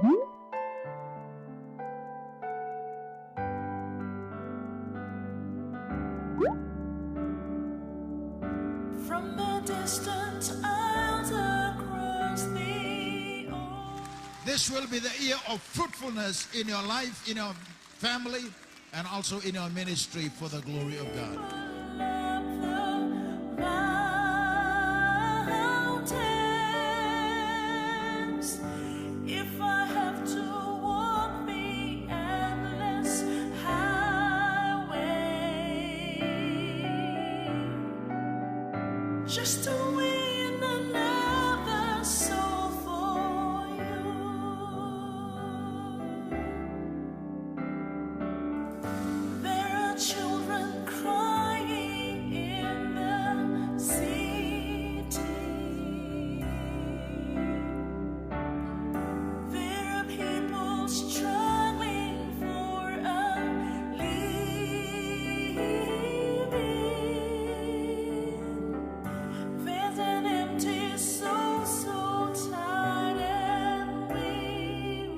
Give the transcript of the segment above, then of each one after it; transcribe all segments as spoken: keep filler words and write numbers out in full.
From the distant isles across the ocean. This will be the year of fruitfulness in your life, in your family, and also in your ministry for the glory of God. Mountains, if I have to walk the endless highway, just to win another soul for you. There are children crying in the city. There are people struggling for a living. There's an empty soul, so tired and weary.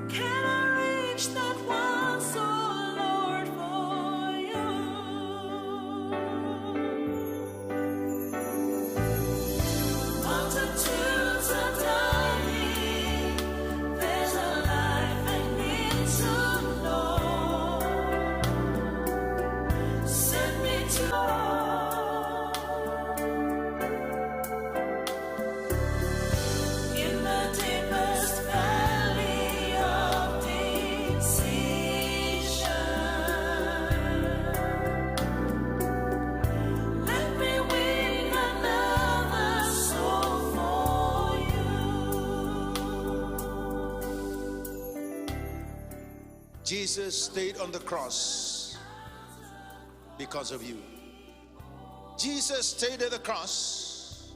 Can I reach that one soul, Lord, for you? Multitudes are dying. There's a life I need to know. Send me to in the deepest valley of decision. Let me win another soul for you. Jesus stayed on the cross because of you. Jesus stayed at the cross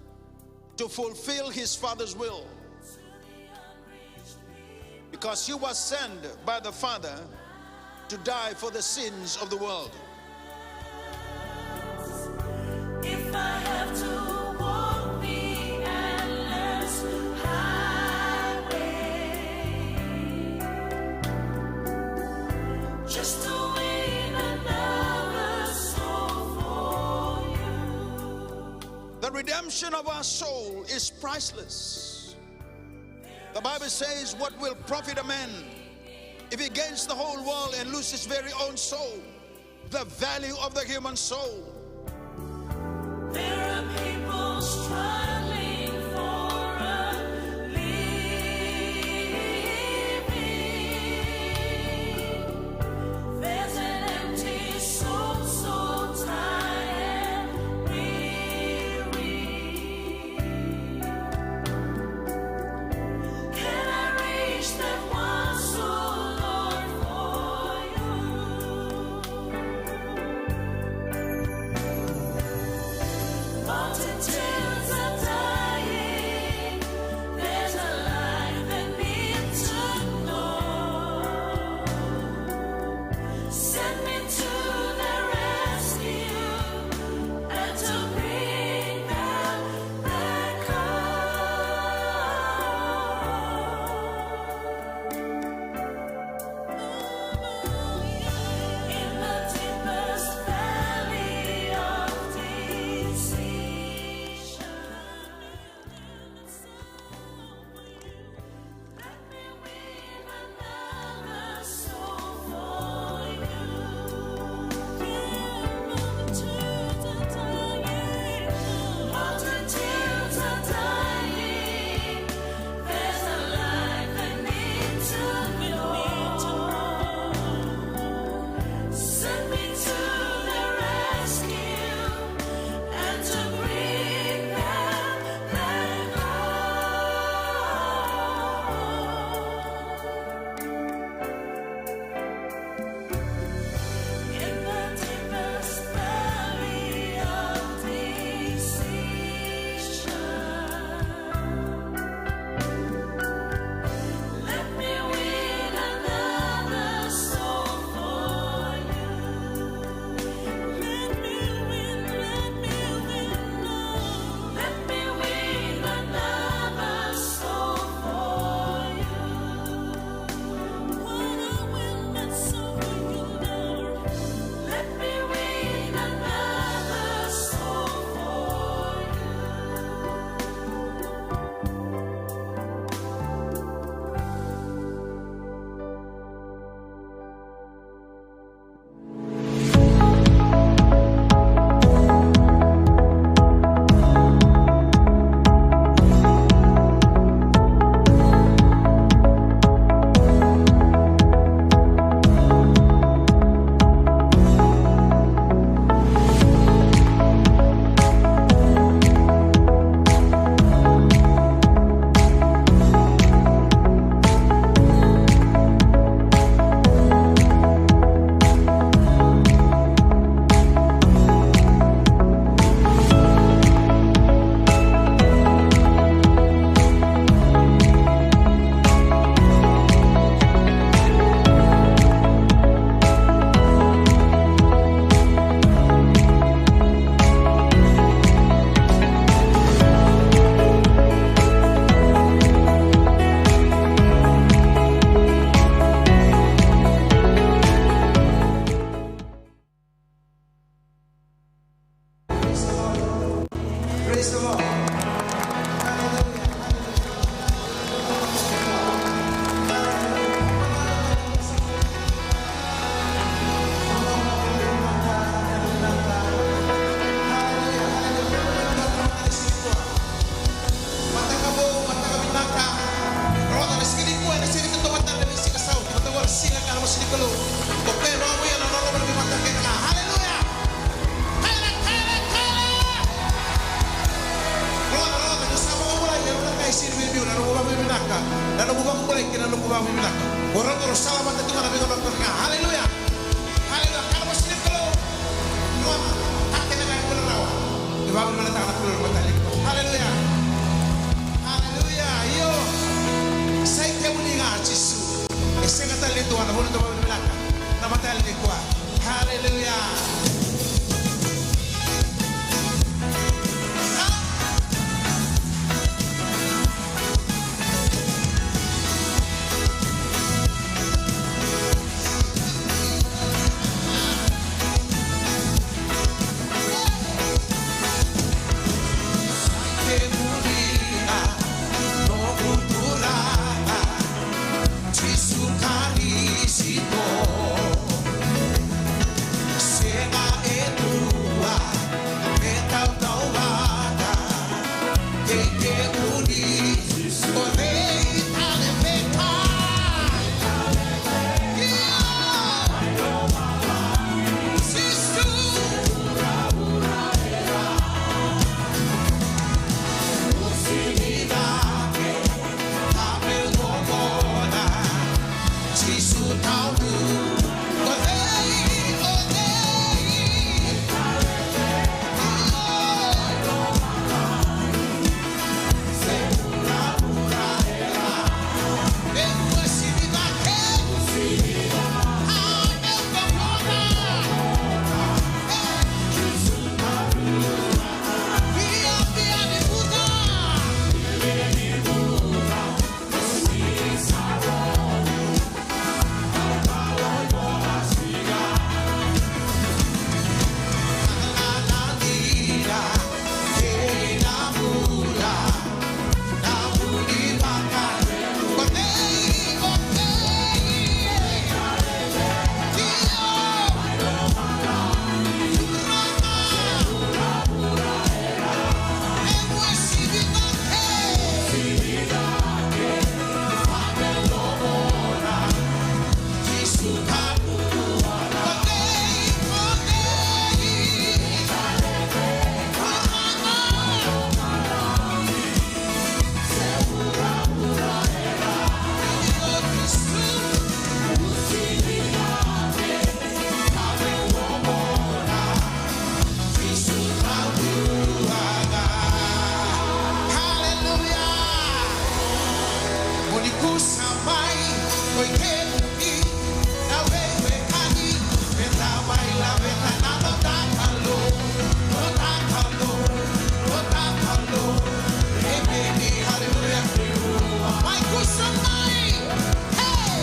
to fulfill his Father's will, because he was sent by the Father to die for the sins of the world. If I have to walk the endless highway, just to win another soul for you. The redemption of our soul is priceless. The Bible says, "What will profit a man if he gains the whole world and lose his very own soul?" The value of the human soul. There are people struggling for a living. There's an empty soul, so tired and weary. Can I reach that one soul, Lord, for you? kina noqu vakavinavinaka. O rau, o rau salavata tu ga na veigauna kece ga. Haleluya. Haleluya. Kana vosa ni Kalou. Noa, ka kece ga e bula rawa. E vakavinavinakataka na Kalou ena mataka nikua. Haleluya. Haleluya. Io. Sa i kemuni ga Jisu. E sega tale ni dua na vanua tou vakavinavinaka ena mataka nikua. Haleluya. Jisu Karisito, sega e dua me tautauvata kei kemuni. O cei tale me kaya? Io! Jisu! Haleluya. Mo ni kusa mai, oi kemuni na veiwekani, me da mai laveta na noda Kalou, noda Kalou, noda Kalou. Emeni, haleluya. Mai kusa mai. Hey!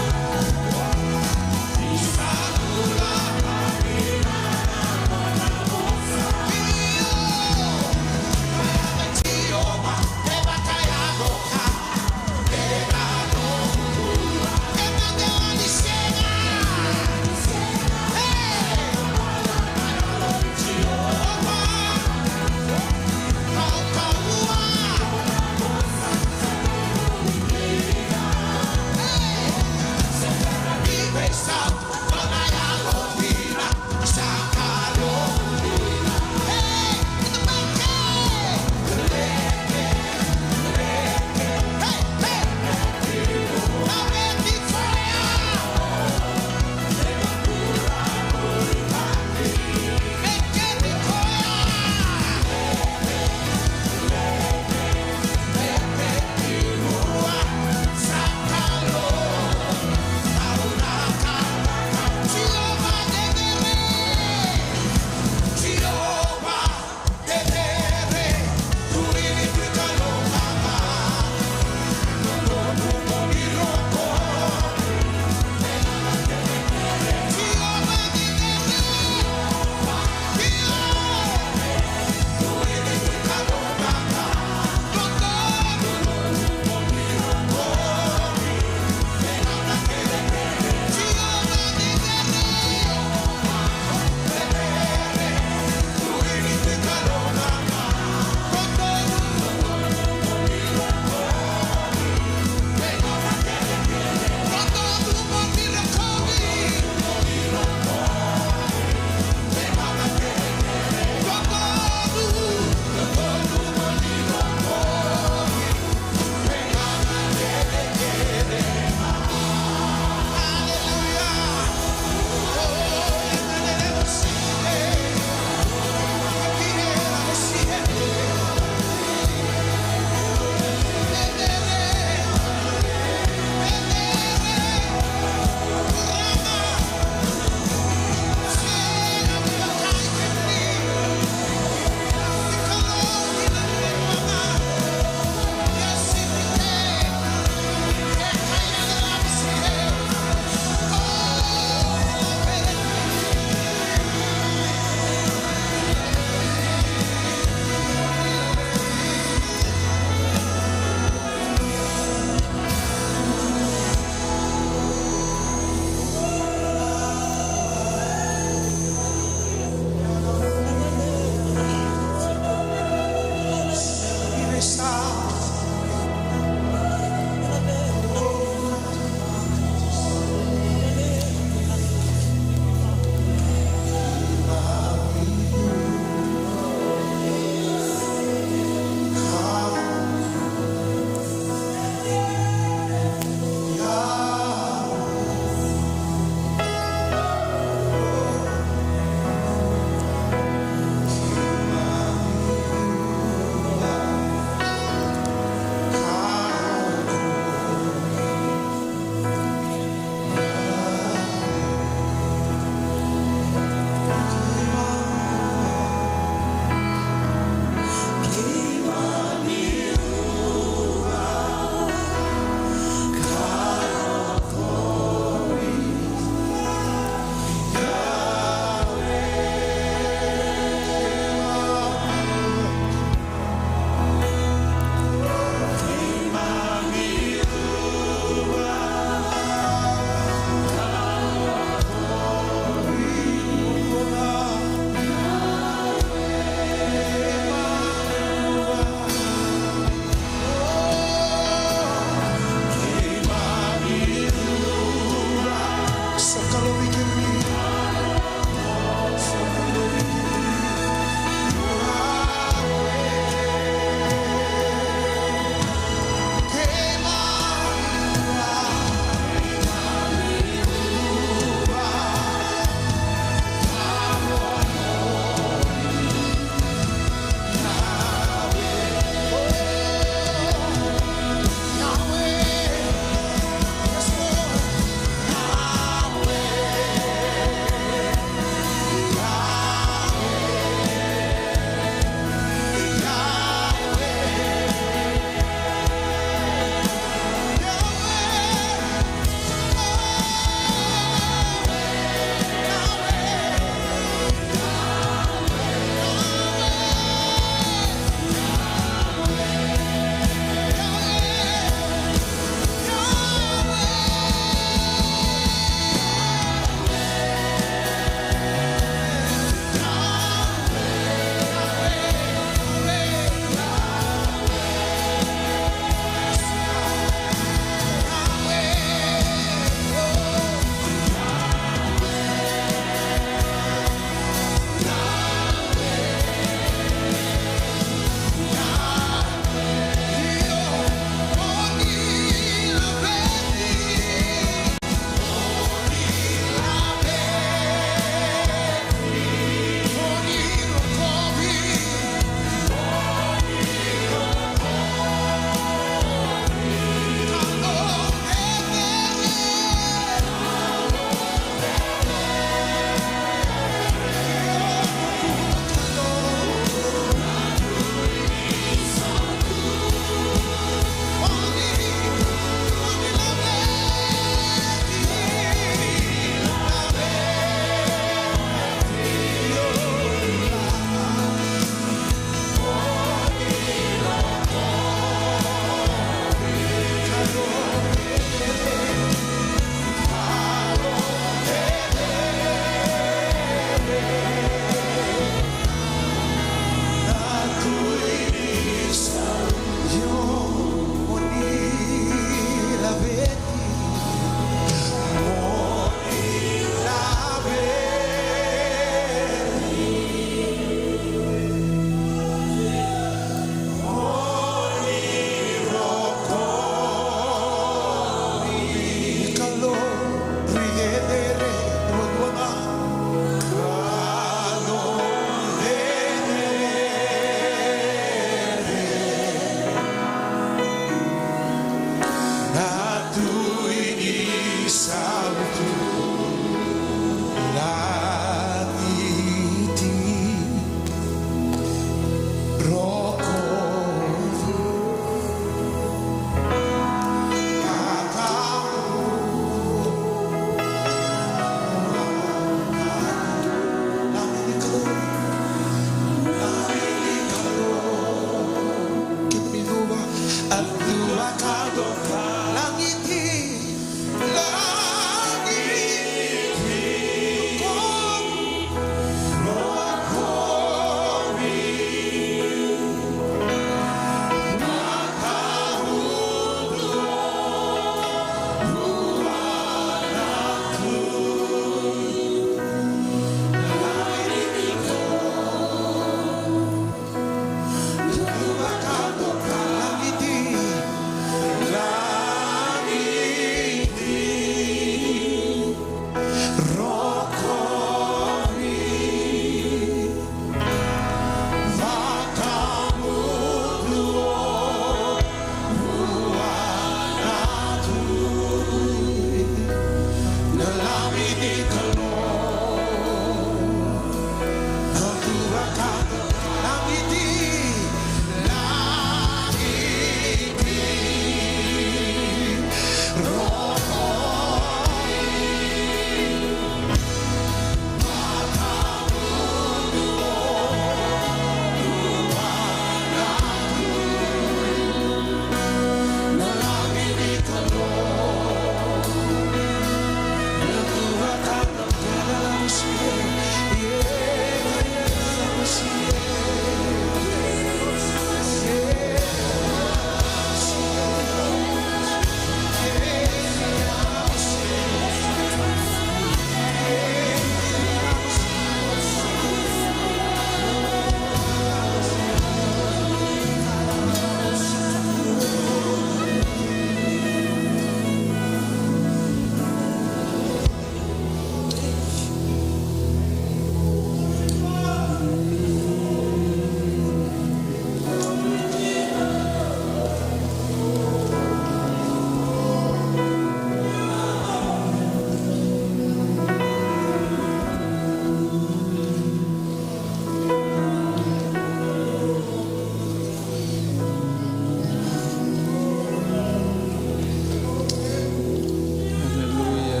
Aleluya.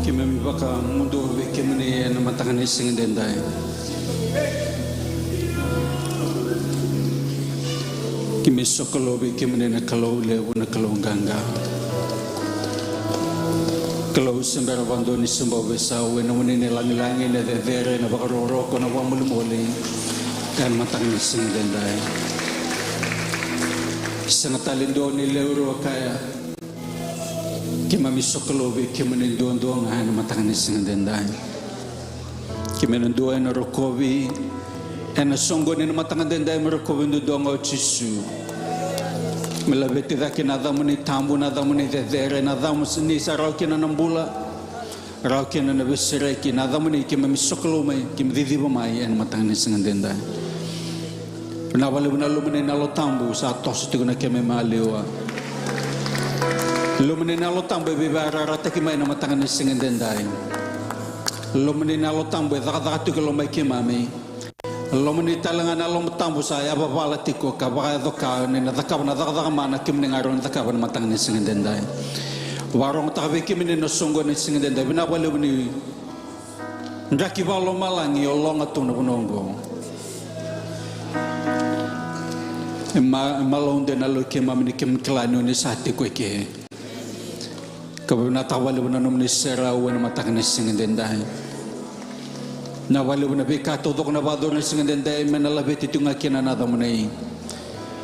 Keimami vakamuduo vei kemuni ena mataka ni siga edaidai. Keimami sokalou vei kemuni na Kalou levu, na Kalou qaqa. Kalou se bera vakadua ni se bau veisau, ena nomuni na lagilagi, na cecere, na vakarokoroko, na vakamolimoli. Ena mataka ni siga edaidai, sega tale dua ni lewe rua kaya. Keimami sokalou vei kemuni duadua ga ena mataka ni siga edaidai. Keimami na dua ena rokovi, ena soqoni ena mataka edaidai, me rokovi duadua ga o Jisu. Me laveti cake na yacamuni tabu, na yacamuni cecere, na yacamuni sa rawa kina na bula, rawa kina na veisereki, na yacamuni keimami sokalou mai, keimami ciciva mai ena mataka ni siga edaidai. Vinaka vakalevu na Lomani na Yalo Tabu sa toso tiko na keimami maliwa. Lomani na Yalo Tabu e veivakayarayarataki mai ena mataka ni siga edaidai. Lomani na Yalo Tabu e cakacaka tiko e loma i keimami. Lomani tale ga na Yalo Tabu sa yavavala tiko ka vakayaco ka ni na cakava na cakacaka mana kemuni ga rawa ni cakava ena mataka ni siga edaidai. Vakarogotaka vei kemuni na soqoni ni siga edaidai. Vinaka vakalevu ni draki vakalomalagi o loga tu na vanua oqo. E ma-, e malaude na yalo i keimami ni keimami kila ni o ni sa tiko eke. Ka vakavinavinaka vakalevu na nomuni serau ena mataka ni siga edaidai. Vinaka vakalevu na veika taucoko na vakayacori ena siga edaidai me na laveti tiko ga kina na yacamuni.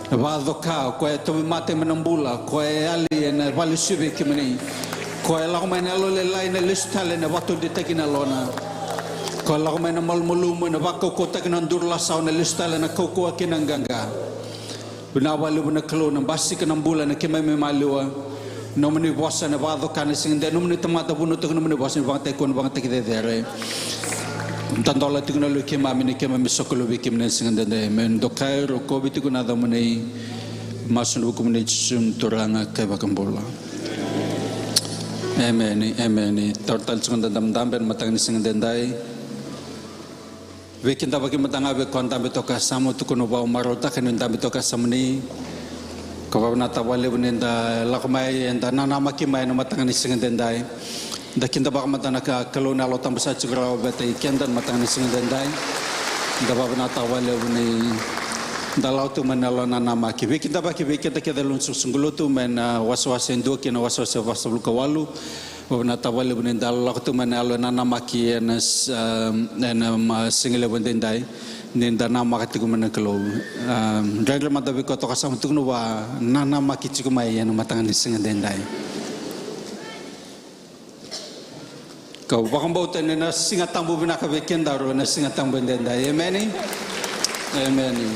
Na vakacoka, o koya e tauvimate mai na bula, o koya e yali ena vale e suvi kemuni. O koya e lako mai na yalolailai, na lesu tale ena vakatoditaki na yalona. O koya e lako mai na malumalumu, ena vakaukauwataki na duru lasawa, na lesu tale ena kaukauwa kei na qaqa. Vinaka vakalevu na Kalou na basika na bula ena keimami maliwa. Nomuni vosa ena vakacoka ena siga edaidai, nomuni tamata vunautaka nomuni vosa ni vakatakekua, ni vakatakececere. Tadola tiko na yalo i keimami ni keimami sokalou vei kemuni ena siga edaidai. Me dokai, rokovi tiko na yacamuni. Masu ena vukumuni Jisu na Turaga ka iVakabula. Emeni, emeni. Taura tale tiko na dabedabe ena mataka ni siga edaidai. Vei keda vakamatata ga vei koya dabe toka e yasamu, tukuna vua, marautaka ni dabe toka e yasamuni. Ka vakavinavinaka vakalevu ni da lako mai, eda nanamaki mai ena mataka ni siga edaidai. Da kidavaka mada na Kalou na Yalo Tabu sa tiko rawa vata kei keda ena mataka ni siga edaidai. Da vakavinavinaka vakalevu ni Da lako tu mai na yalo nanamaki. Veikidavaki vei keda kece e loma ni soqosoqo lotu mai na wasewase e dua ki na wasewase vasagavulu ka walu. Vakavinavinaka vakalevu ni da lako tu mai na yalo nanamaki ena s-, ah, ena ma-, sigalevu edaidai. Ni da namaka tiko mai na Kalou. Ah, dredre mada vei koya toka sa mai tukuna vua, nanamaki tiko mai ena mataka ni siga edaidai. Kau vakabauta ni na Siga Tabu vinaka vei kedaru ena Siga Tabu edaidai. Emeni. Emeni.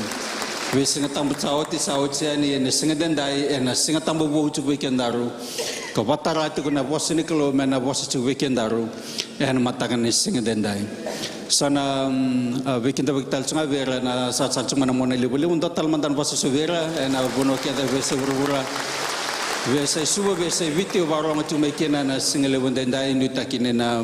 Vei Siga Tabu sa oti, sa oti yani, ena siga edaidai, ena Siga Tabu vou tiko vei kedaru. Kau vakatara tiko na vosa ni Kalou me na vosa tiko vei kedaru ena mataka ni siga edaidai. Sa na, mm, ah, veikidavaki tale tu ga vei ira na sa, sa tu ga na monalivaliva, dua tale mada na vosa vei ira ena vanua kece, veiyasai vuravura, veiyasai Suva, veiyasai Viti, o vakarorogo tu mai kina ena sigalevu edaidai, nuitaki ni na,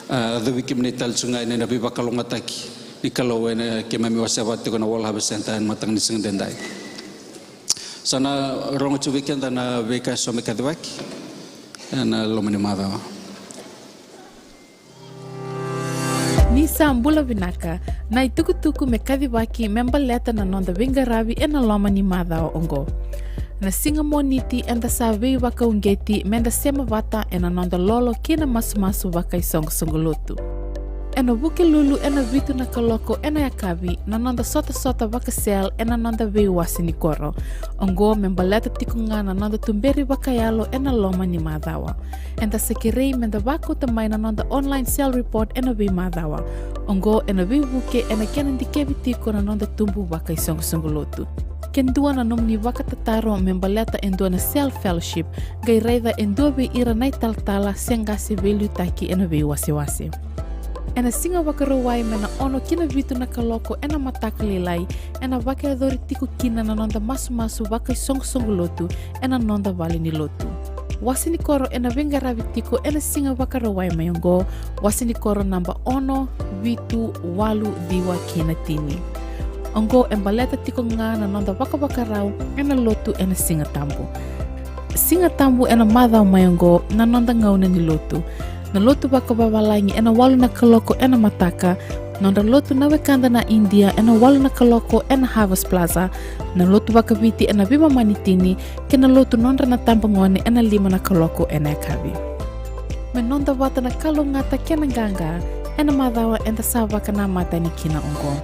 ah, yacovi kemuni tale tu ga ni na veivakalougatataki ni Kalou ena keimami wasea vata tiko na World Harvest Centre ena mataka ni siga edaidai. Sa na rogo tu vei keda na veika eso me kacivaki ena loma ni macawa. Ni sa bula vinaka, na itukutuku me kacivaki me baleta na noda veiqaravi ena loma ni macawa oqo. Na siga Moniti eda sa veivakauqeti meda sema vata ena noda lolo kei na masumasu vakaisoqosoqo lotu. Ena Vukelulu ena vitu na kaloko ena yakavi na noda sotasota vaka-cell ena noda veiwase ni koro. Oqo me baleta tiko ga na noda tuberi vakayalo ena loma ni macawa. Eda sa kerei meda vakauta mai na noda online cell report ena veimacawa. Oqo ena veivuke ena kena dikevi tiko na noda tubu vakaisoqosoqo lotu. Ke dua na nomuni vakatataro me baleta e dua na cell fellowship, qai raica e dua vei ira na italatala se qase veiliutaki ena veiwasewase. Ena Siga Vakarauwai mai na ono ki na vitu na kaloko ena mataka lailai, ena vakayacori tiko kina na noda masumasu vakaisoqosoqo lotu ena noda vale ni lotu. Wase ni koro ena veiqaravi tiko ena Siga Vakarauwai mai oqo, wase ni koro naba ono, vitu, walu, ciwa kei na tini. Oqo e baleta tiko ga na noda vakavakarau ena lotu ena Siga Tabu. Siga Tabu ena macawa mai oqo na noda gauna ni lotu. Na lotu vakavavalagi ena walu na kaloko ena mataka, nodra lotu na wekada na Idia ena walu na kaloko ena Harvest Plaza, na lotu vakaviti ena veimama ni tini, kei na lotu nodra na tabagone ena lima na kaloko ena yakavi. Me noda vata na kalougata kei na qaqa ena macawa eda sa vakanamata yani kina oqo.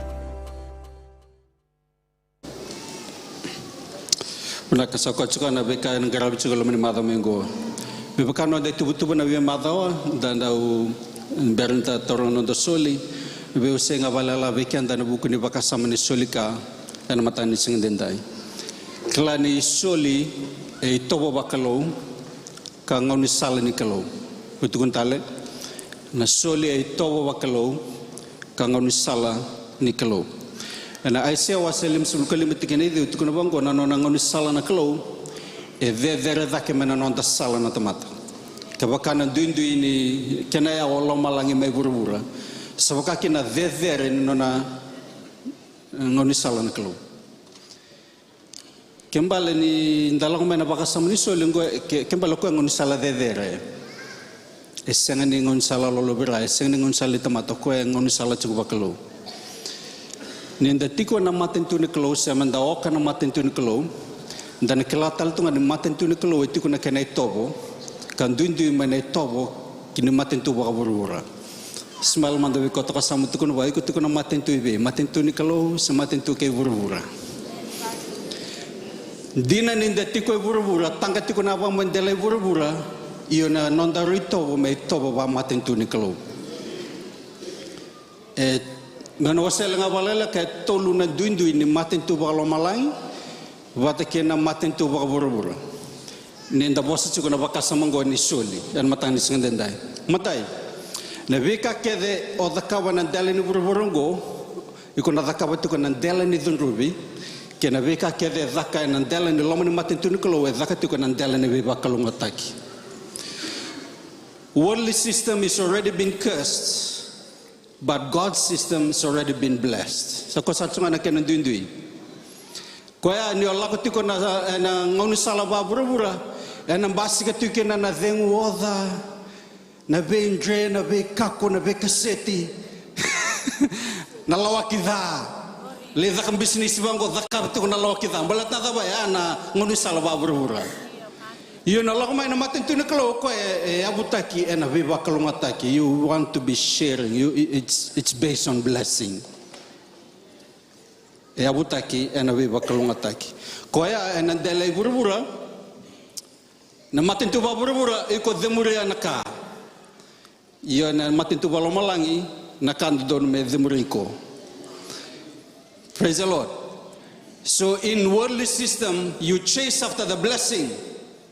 Vinaka, sa koya tiko na veika ena qaravi tiko e loma ni macawa mai oqo. Me vaka noda ituvatuva na veimacawa, da dau bera ni da taura na noda soli, veiwasei ga vakalailai vei keda ena vuku ni vakasama ni soli ka ena mataka ni siga edaidai. Kila ni soli e itovo vakalou ka gaunisala ni Kalou. Vou tukuna tale, na soli e itovo vakalou ka gaunisala ni Kalou. Ena Aisea wase limasagavulu ka lima tikina e ciwa e tukuna vaqo, na nona gaunisala na Kalou e cecere cake mai na noda sala na tamata. Kevaka na duidui ni kena yawa o lomalagi mai vuravura, sa vaka kina na cecere ni nona, eh, gaunisala na Kalou. Ke bale ni da lako mai na vakasama ni soli oqo, ke, ke bale o koya e gaunisala cecere. E sega ni gaunisala lolovira, e sega ni gaunisala ni tamata, o koya e gaunisala tiko vakalou. Ni da tiko ena matanitu ni Kalou, se me da oka na matanitu ni Kalou, da na kila tale tu ga ni matanitu ni Kalou e tiko na kena itovo ka duidui mai na itovo ki na matanitu vakavuravura. Smile mada vei koya toka sa mai tukuna vua, iko tiko na matanitu i vei? Matanitu ni Kalou se matanitu kei vuravura? Dina ni da tiko e vuravura, taqa tiko na yavamudou e dela i vuravura, ia na nodaru itovo me itovo vakamatanitu ni Kalou. E, meu na wasea ga vakalailai, ka e tolu na duidui ni matanitu vakalomalagi vata kei na matanitu vakavuravura. Ni da vosa tiko na vakasama oqo ni soli ena mataka ni siga edaidai. Matai, na veika kece o cakava na dela ni vuravura oqo, iko na cakava tiko na dela ni cudruvi, kei na veika kece e caka ena dela ni loma ni matanitu ni Kalou e caka tiko ena dela ni veivakalougatataki. Worldly system is already been cursed. But God's system has already been blessed. Sa koya sara tu ga na kena duidui. Koya ni o lako tiko na, ena gaunisala vakavuravura, ena basika tiko kina na cegu oca, na veidre, na veikako, na veikaseti, na lawaki ca. Lai caka bisinisi vaqo, cakava tiko na lawa ki ca. Baleta na cava? Ya na gaunisala vakavuravura. Io, na lako mai na matanitu ni Kalou, o koya e, e yavutaki ena veivakalougatataki. You want to be sharing. You, it's, it's based on blessing. E yavutaki ena veivakalougatataki. Koya ena dela i vuravura. Na matanitu vakavuravura, iko cemuria na ka. Io, na matanitu vakalomalagi, na ka dodonu me cemuri iko. Praise the Lord. So in worldly system, you chase after the blessing,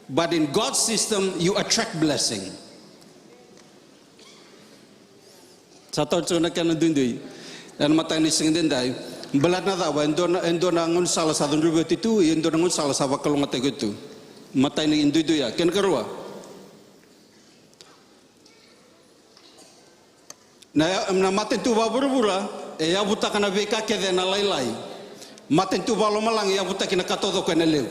but in God's system, you attract blessing. Sa tauri tiko na kena duidui. Ena mataka ni siga edaidai. Baleta na cava? E dua na, e dua na gaunisala sa cudruvi oti tu, e dua na gaunisala sa vakalougatataki oti tu. Mataka ni duidui ya. Kena karua. Na, na matanitu vakavuravura, e yavutaka na veika kece ena lailai. Matanitu vakalomalagi, e yavutaki na ka taucoko ena levu.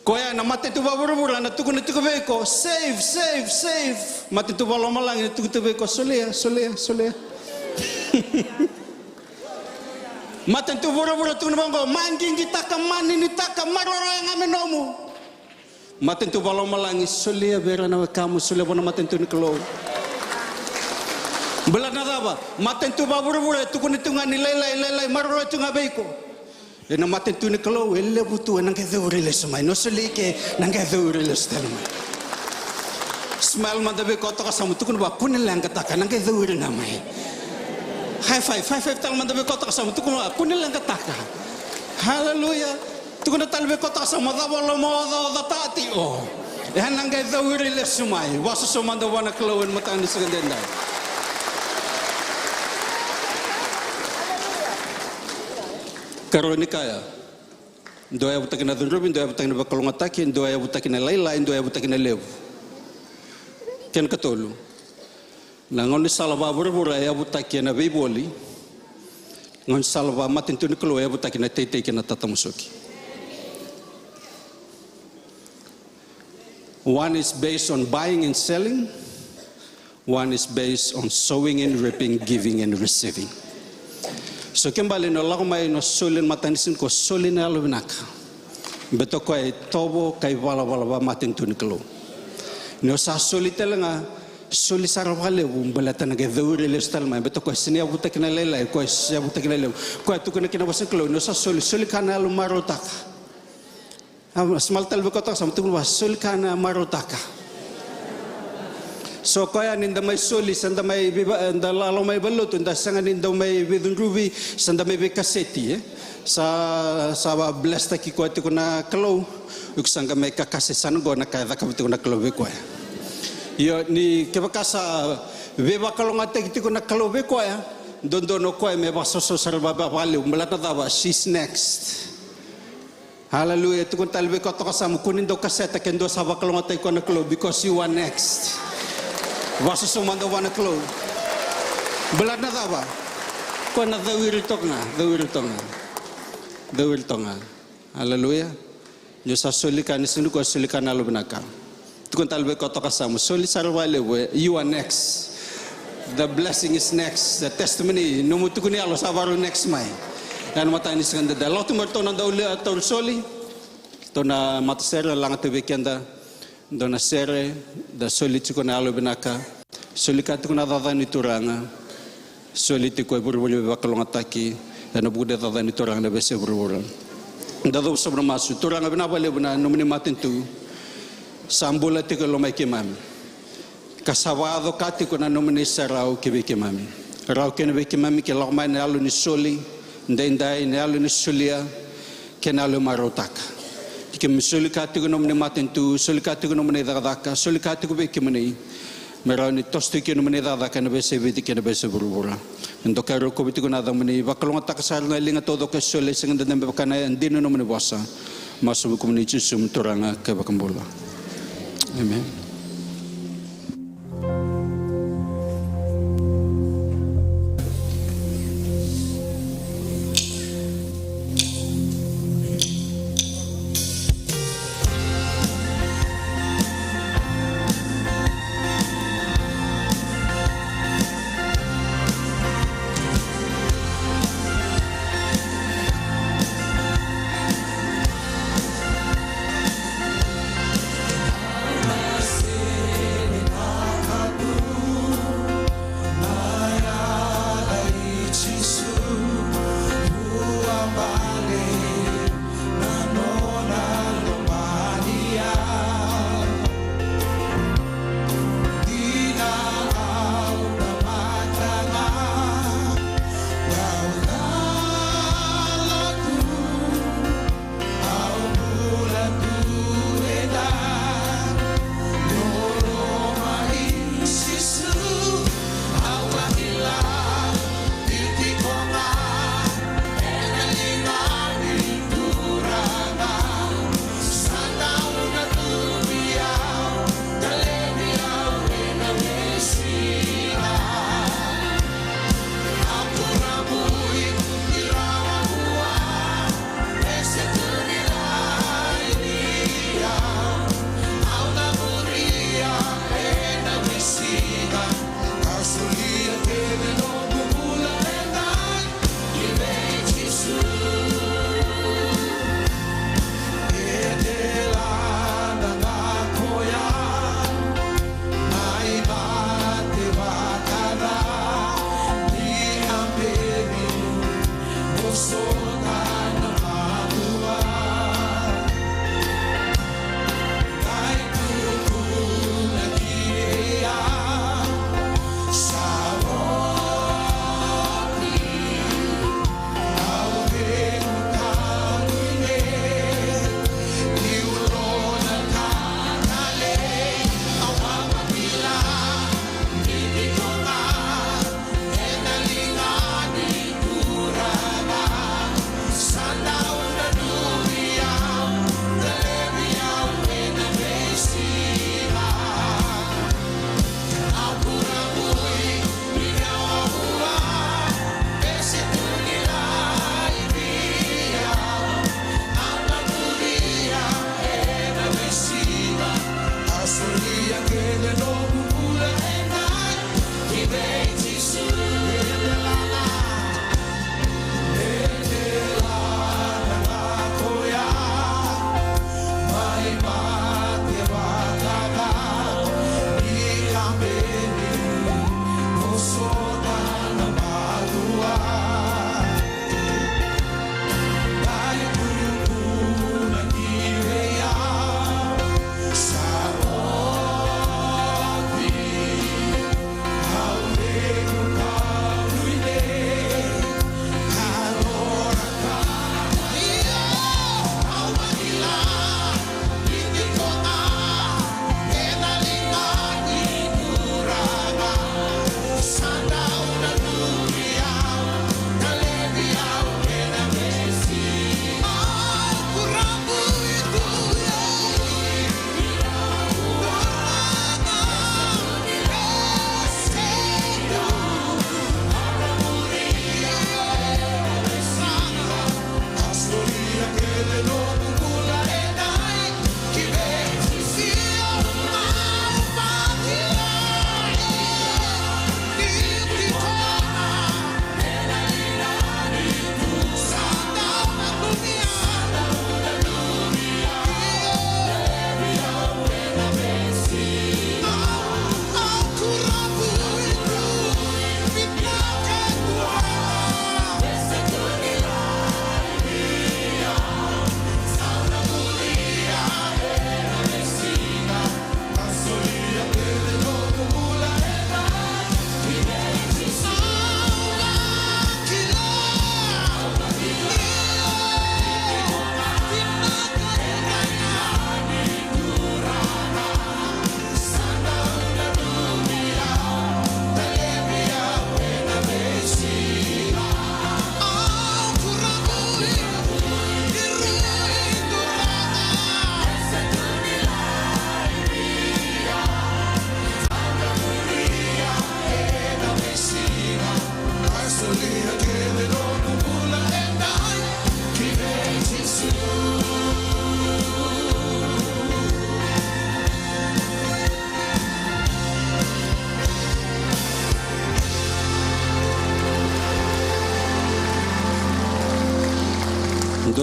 Koya na matanitu vakavuravura, na tukuna tiko vei iko, save, save, save. Matanitu vakalomalagi, na tukuna tiko vei iko, solia, solia, solia. Matanitu vuravura, tukuna vaqo, magigitaka, maninitaka, maroroya ga me nomu. Matanitu vakalomalagi, solia vei ira na wekamu, solia vua na matanitu ni Kalou. Baleta na cava? Matanitu vakavuravura, e tukuna tu ga ni lailai, lailai, maroroi tu ga vei iko. Ena matanitu ni Kalou, e levu tu, ena qai cauri lesu mai. Ni o solia i ke, na qai cauri lesu tale mai. Smile mada vei koya toka yasamu, tukuna vua, kua ni leqataka, na qai cauri ga mai. High five, high five tale mada vei koya toka yasamu, tukuna vua, kua ni leqataka. Hallelujah. Tukuna tale vei koya toka yasamu, cava o lomaocaoca tiko? Ena qai cauri lesu mai. Vakasoso mada vua na Kalou ena mataka ni siga edaidai. Karua ni ka ya. Dua e yavutaki na cudruvi, dua e yavutaki na vakalougatataki, dua e yavutaki na lailai, dua e yavutaki na levu. Kena katolu. Na gaunisala vakavuravura e yavutaki ena veivoli. Gaunisala vakamatanitu ni Kalou e yavutaki na teitei kei na tatamusuki. One is based on buying and selling. One is based on sowing and reaping, giving and receiving. So kena ibalebale ni o lako mai ni o soli ena mataka ni siga, ko soli na yalovinaka. Baleta o koya e itovo ka ivalavala vakamatanitu ni Kalou. Ni o sa soli tale ga, soli sara vakalevu, baleta na qai cauri lesu tale mai. Baleta o koya sega ni yavutaki na lailai, o koya sa yavutaki na levu. O koya tukuna kina na vosa ni Kalou, ni o sa soli, soli ka na yalo marautaka. A, smile tale vei koya toka yasamu, tukuna vua, soli ka na marautaka. So koya ni da mai soli, sa da mai veiva-, da lako mai valenilotu, da sega ni dau mai veicudruvi, sa da mai veikaseti, e? Sa, sa vakablesstaki koya tiko na Kalou, iko sa qai mai kakase sara qo na ka e cakava tiko na Kalou vei koya. Io, ni kevaka sa veivakalougatataki tiko na Kalou vei koya, dodonu o koya me vakasoso sara va-, va-, vakalevu, baleta na cava, she's next. Hallelujah. Tukuna tale vei koya toka yasamu, kua ni dau kaseta ke dua sa vakalougatataki koya na Kalou, because you are next. Vakasoso mada vua na Kalou. Baleta na cava? Koya na cauri toka ga, cauri toka ga. Cauri toka ga. Hallelujah. Ni o sa soli ka ni siga nikua, soli ka na yalovinaka. Tukuna tale vei koya toka yasamu, soli sara vakalevu, e, you are next. The blessing is next. The testimony, nomu tukuni yalo sa varau next mai. Ena mataka ni siga edaidai, lako tu mai ratou na dau lewe tauri soli. Ratou na matasere, laga tu vei keda. Dua na sere, da soli tiko na yalovinaka. Soli ka tiko na cakacaka ni Turaga. Soli tiko e vuravura ni veivakalougatataki, ena vuku ni cakacaka ni Turaga na veiyasai vuravura. Da cuva sobu ena masu. Turaga, vinaka vakalevu na nomuni matanitu. Sa bula tiko e loma i keimami. Ka sa vakacoka tiko na nomuni serau ki vei keimami. Rawa kina vei keimami ke lako mai na yalo ni soli, daidai na yalo ni solia, kei na yalo e marautaka. Ni keimami soli ka tiko nomuni matanitu, soli ka tiko nomuni cakacaka, soli ka tiko vei kemuni. Me rawa ni toso tiko kina nomuni cakacaka ena veiyasai Viti kei na veiyasai vuravura. Me dokai rokovi tiko na yacamuni, vakalougatataka sara na liga taucoko e soli, e sega ni dede me vaka na dina ni nomuni vosa. Masu vei kemuni Jisu, na Turaga kei na iVakabula. Amen.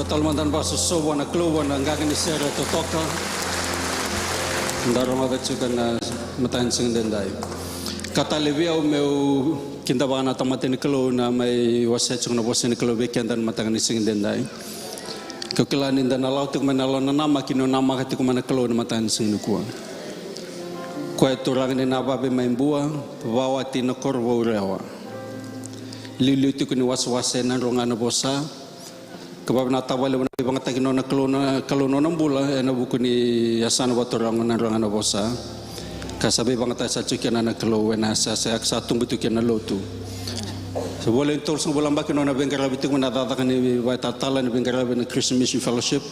Talo mada na vakasosovu vua na Kalou vua na qaqa ni sere totoka. Da rogoca tiko na mataka ni siga edaidai. Ka tale vei au meu kidavaka na tamata ni Kalou na mai wasea tiko na vosa ni Kalou vei keda na mataka ni siga edaidai. Kau kila ni da na lako tiko mai na yalo ni namaki, ni o namaka tiko mai na Kalou na mataka ni siga nikua. Koya e turaga ni Navave mai Bua, vakawati na koro vou Rewa. Liuliu tiko ni wasewase ena yadra ga na vosa. Ka vakavinakataka vakalevu na veivagataki nona Kalou na, Kalou nona bula ena vuku ni yasana vakaturaga na yadra ga na vosa. Ka sa veivagataki sa tiko kina na Kalou ena yasayasa ka sa tubu tiko kina na lotu. Sa voleka ni tolusagavulu na yabaki nona veiqaravi tiko mai na cakacaka ni vakaitalatala ni veiqaravi na Christian Mission Fellowship.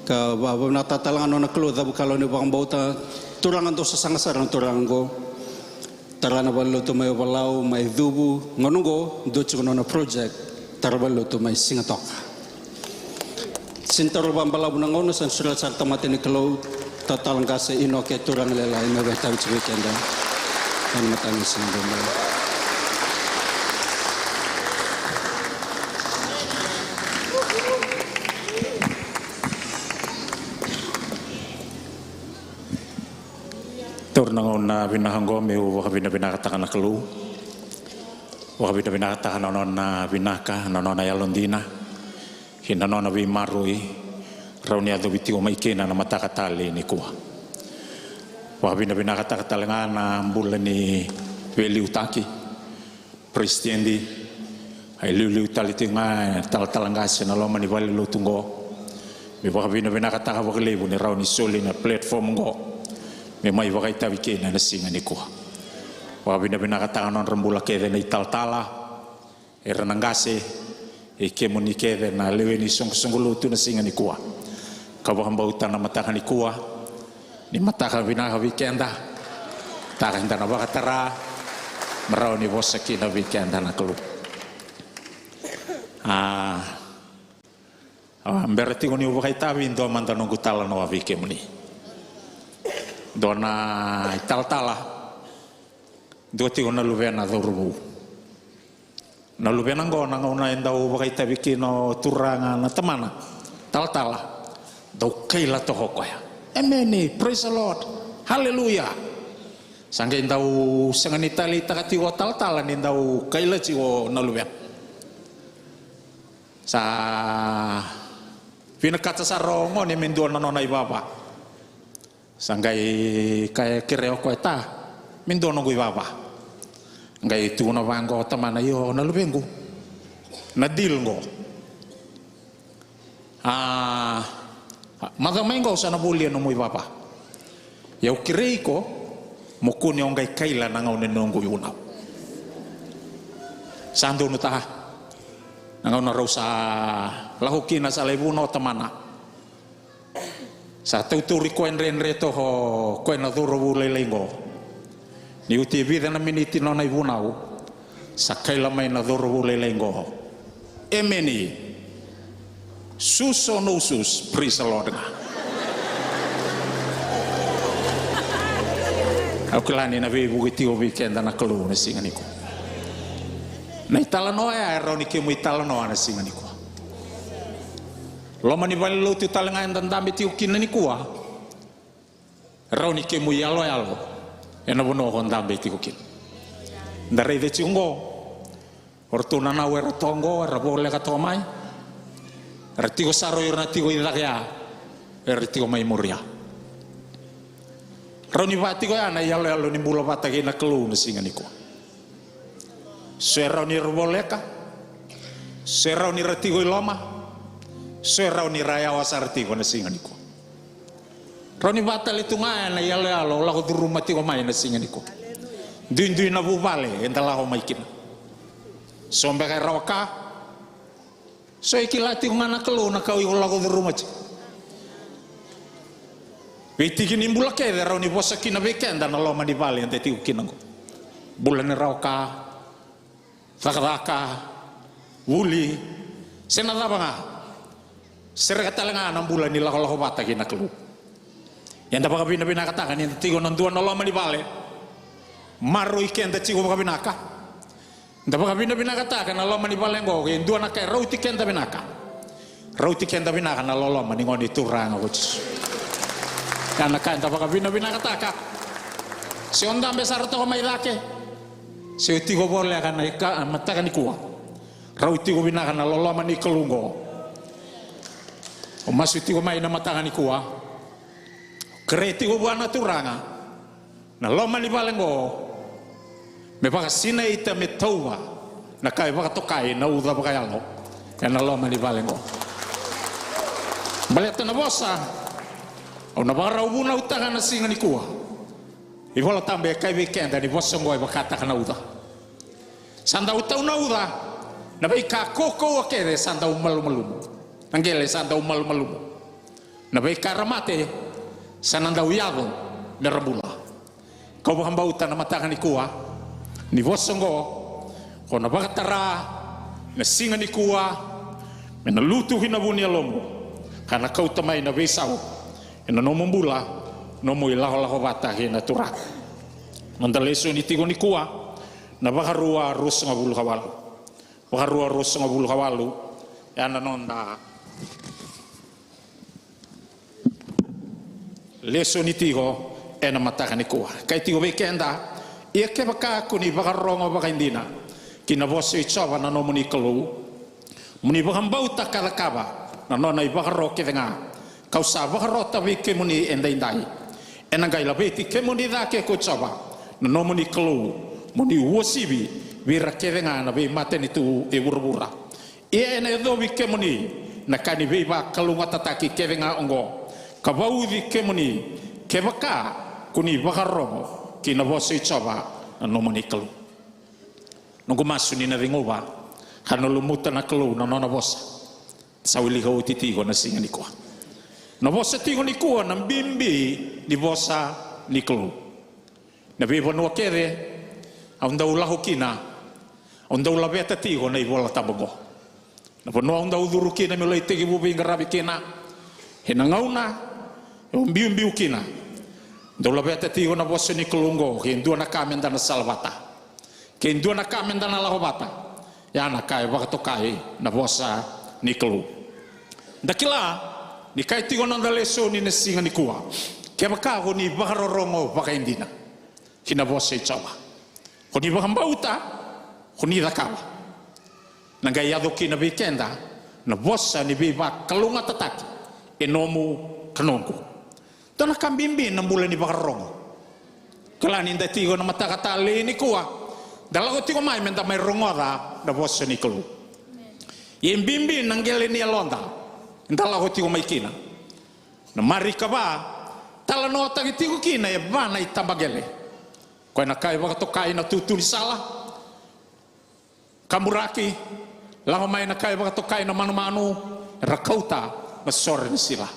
Ka vakavinakataka tale ga nona Kalou cavukalou ni vakabauta. Turaga dau sasaga sara na turaga oqo. Tara na valenilotu mai Ovalau, mai Cuvu, gauna oqo dua tiko nona project, tara valenilotu mai Sigatoka. Sega ni taro vakabalavu na gauna, sa na sureta sara tamata ni Kalou, Talatala Qase Inoke Turaga Lailai, me vakaitavi tiko vei keda ena mataka ni siga edaidai. Taura na gauna vinaka oqo meu vakavinavinakataka na Kalou. Vakavinavinakataka na nona vinaka, na nona yalodina, kei na nona veimaroroi, rawa ni yacovi tiko mai kina na mataka talei nikua. Vakavinavinakataka tale ga na bula ni veiliutaki, President, a iliuliu tale tiko ga e Talatala Qase na loma ni valenilotu oqo. Me vakavinavinakataka vakalevu ni rawa ni soli na platform oqo me mai vakaitavi kina ena siga nikua. Vakavinavinakataka na nodra bula kece na italatala, era na qase, e kemuni kece na lewe ni soqosoqo lotu na siga nikua. Ka vakabauta na mataka nikua ni mataka vinaka vei keda. Mataka eda na vakatara me rawa ni vosa kina vei keda na Kalou. A, a, bera tiko niu vakaitavi, dua mada noqu talanoa vei kemuni. Dua na italatala, dua tiko na luvena cauravou. Na luvena oqo na gauna e dau vakaitavi kina o turaga na tamana, talatala, dau kaila toka o koya. Emeni, praise the Lord, hallelujah. Sa qai dau sega ni taleitaka tiko o talatala ni dau kaila tiko na luvena. Sa vinakata sara o gone me dua na nona ivava. Sa qai kaya, kerea o koya, ta, me dua noqu ivava. Qai tukuna vaqo o tamana, io na luvequ, na deal qo. A, macawa mai qo au sa na volia nomu ivava. Ia au kerei iko mo kune o qai kaila na gauna ni noqu ivunau. Sa donu, ta. Na gauna rau sa lako kina sa lai vunau o tamana, sa tautauri koya dredre toka o koya na cauravou lailai qo. Ni oti e vica na miniti nona ivunau, sa kaila mai na cauravou lailai qo, emeni. Sus or no sus, praise the Lord ga. Au kila ni na veivuke tiko vei keda na Kalou na siga nikua. Na italanoa ya e rawa ni kemu italanoa na siga nikua. Loma ni valenilotu tale ga eda dabe tiko kina nikua, rawa ni kemu iyaloyalo ena vanua ko dabe tiko kina. Da raica tiko oqo, o ratou na nau era toka oqo, era voleka toka mai. Era tiko sara o ira na tiko i cake ya, era tiko mai muri ya. Rawa ni vaka tiko ya na iyaloyalo ni bula vata kei na Kalou na siga nikua. So e rawa ni ra voleka, so e rawa ni ra tiko i loma, so e rawa ni ra yawa sara tiko na siga nikua. Rawa ni vaka tale tu ga ya na iyaloyalo o lako curuma tiko mai na siga nikua. Duidui na vuvale eda lako mai kina. So beka e rawa ka, so e kila tiko ga na Kalou na ka o iko lako curuma tiko. Veitiki ni bula kece e rawa ni vosa kina vei keda na loma ni vale eda tiko kina oqo. Bula ni rawa ka, cakacaka, vuli, se na cava ga. Sereka tale ga na bula ni lakolako vata kei na Kalou. Eda vakavinavinakataka ni da tiko na dua na loma ni vale maroroi keda tiko vakavinaka. Da vakavinavinakataka na loma ni vale oqo, e dua na ka e rauti keda vinaka. Rauti keda vinaka na loloma ni Gone Turaga ko Jisu. Ya na ka eda vakavinavinakataka. Se o dabe sara toka mai cake, se o tiko voleka na ika, mataka nikua. Rauti tiko vinaka na loloma ni Kalou oqo. O masu tiko mai na mataka nikua. Kerei tiko vua na Turaga na loma ni vale oqo, me vakasinaita, me tauva na ka e vakatokai na uca vakayalo ena loma ni vale oqo. Baleta na vosa au na vakarau vunautaka na siga nikua. iVola Tabu e kaya vei keda ni vosa oqo e vakataka na uca. Sa dau tau na uca, na veika kaukauwa kece sa dau malumalumu. Na qele sa dau malumalumu. Na veika era mate sa na dau yaco me ra bula. Kau vakabauta na mataka nikua ni vosa oqo, ko na vakatara na siga nikua, me na lutu ki na vu ni yalomu, ka na kauta mai na veisau ena nomu bula, nomu ilakolako vata kei na Turaga. Noda lesoni tiko nikua, na Vakarua ruasagavulu ka walu. Vakarua ruasagavulu ka walu, ya na noda lesoni tiko ena mataka nikua. Kaya tiko vei keda, ia kevaka ko ni vakarorogo vakaidina ki na vosa i Jiova na nomuni Kalou, mo ni vakabauta ka cakava na nona ivakaro kece ga, kau sa vakarota vei kemuni edaidai, ena qai laveti kemuni cake ko Jiova na nomuni Kalou, mo ni uasivi vei ira kece ga na veimatanitu e vuravura. Ia ena yacovi kemuni na ka ni veivakalougatataki kece ga oqo, ka vauci kemuni kevaka ko ni vakarorogo ki na vosa i Jiova na nomuni Kalou. Noqu masu ni na ceguva ka na lumuta na Kalou na nona vosa. Sa wilika oti tiko na siga nikua. Na vosa tiko nikua na bibi ni vosa ni Kalou. Na veivanua kece au dau lako kina, au dau laveta tiko na iVola Tabu oqo. Na vanua au dau curu kina meu lai tekivu veiqaravi kina, ena gauna au biubiu kina, dau laveta tiko na vosa ni Kalou oqo, ke dua na ka meda na salavata, ke dua na ka meda na lako vata, ya na ka e vakatokai na vosa ni Kalou. Da kila ni kaya tiko na noda lesoni na siga nikua, kevaka ko ni vakarorogo vakaidina ki na vosa i Jiova, ko ni vakabauta, ko ni cakava, na qai yaco kina vei keda na vosa ni veivakalougatataki e nomu ka noqu. Dua na ka bibi na bula ni vakarorogo. Kila ni da tiko na mataka talei nikua, da lako tiko mai meda mai rogoca na vosa ni Kalou. Ia e bibi na qele ni yaloda eda lako tiko mai kina. Na Marika va, talanoataki tiko kina e va na itabaqele. Koya na ka e vakatokai na tutu ni sala, kaburaki, lako mai na ka e vakatokai na manumanu, era kauta na sore ni sila.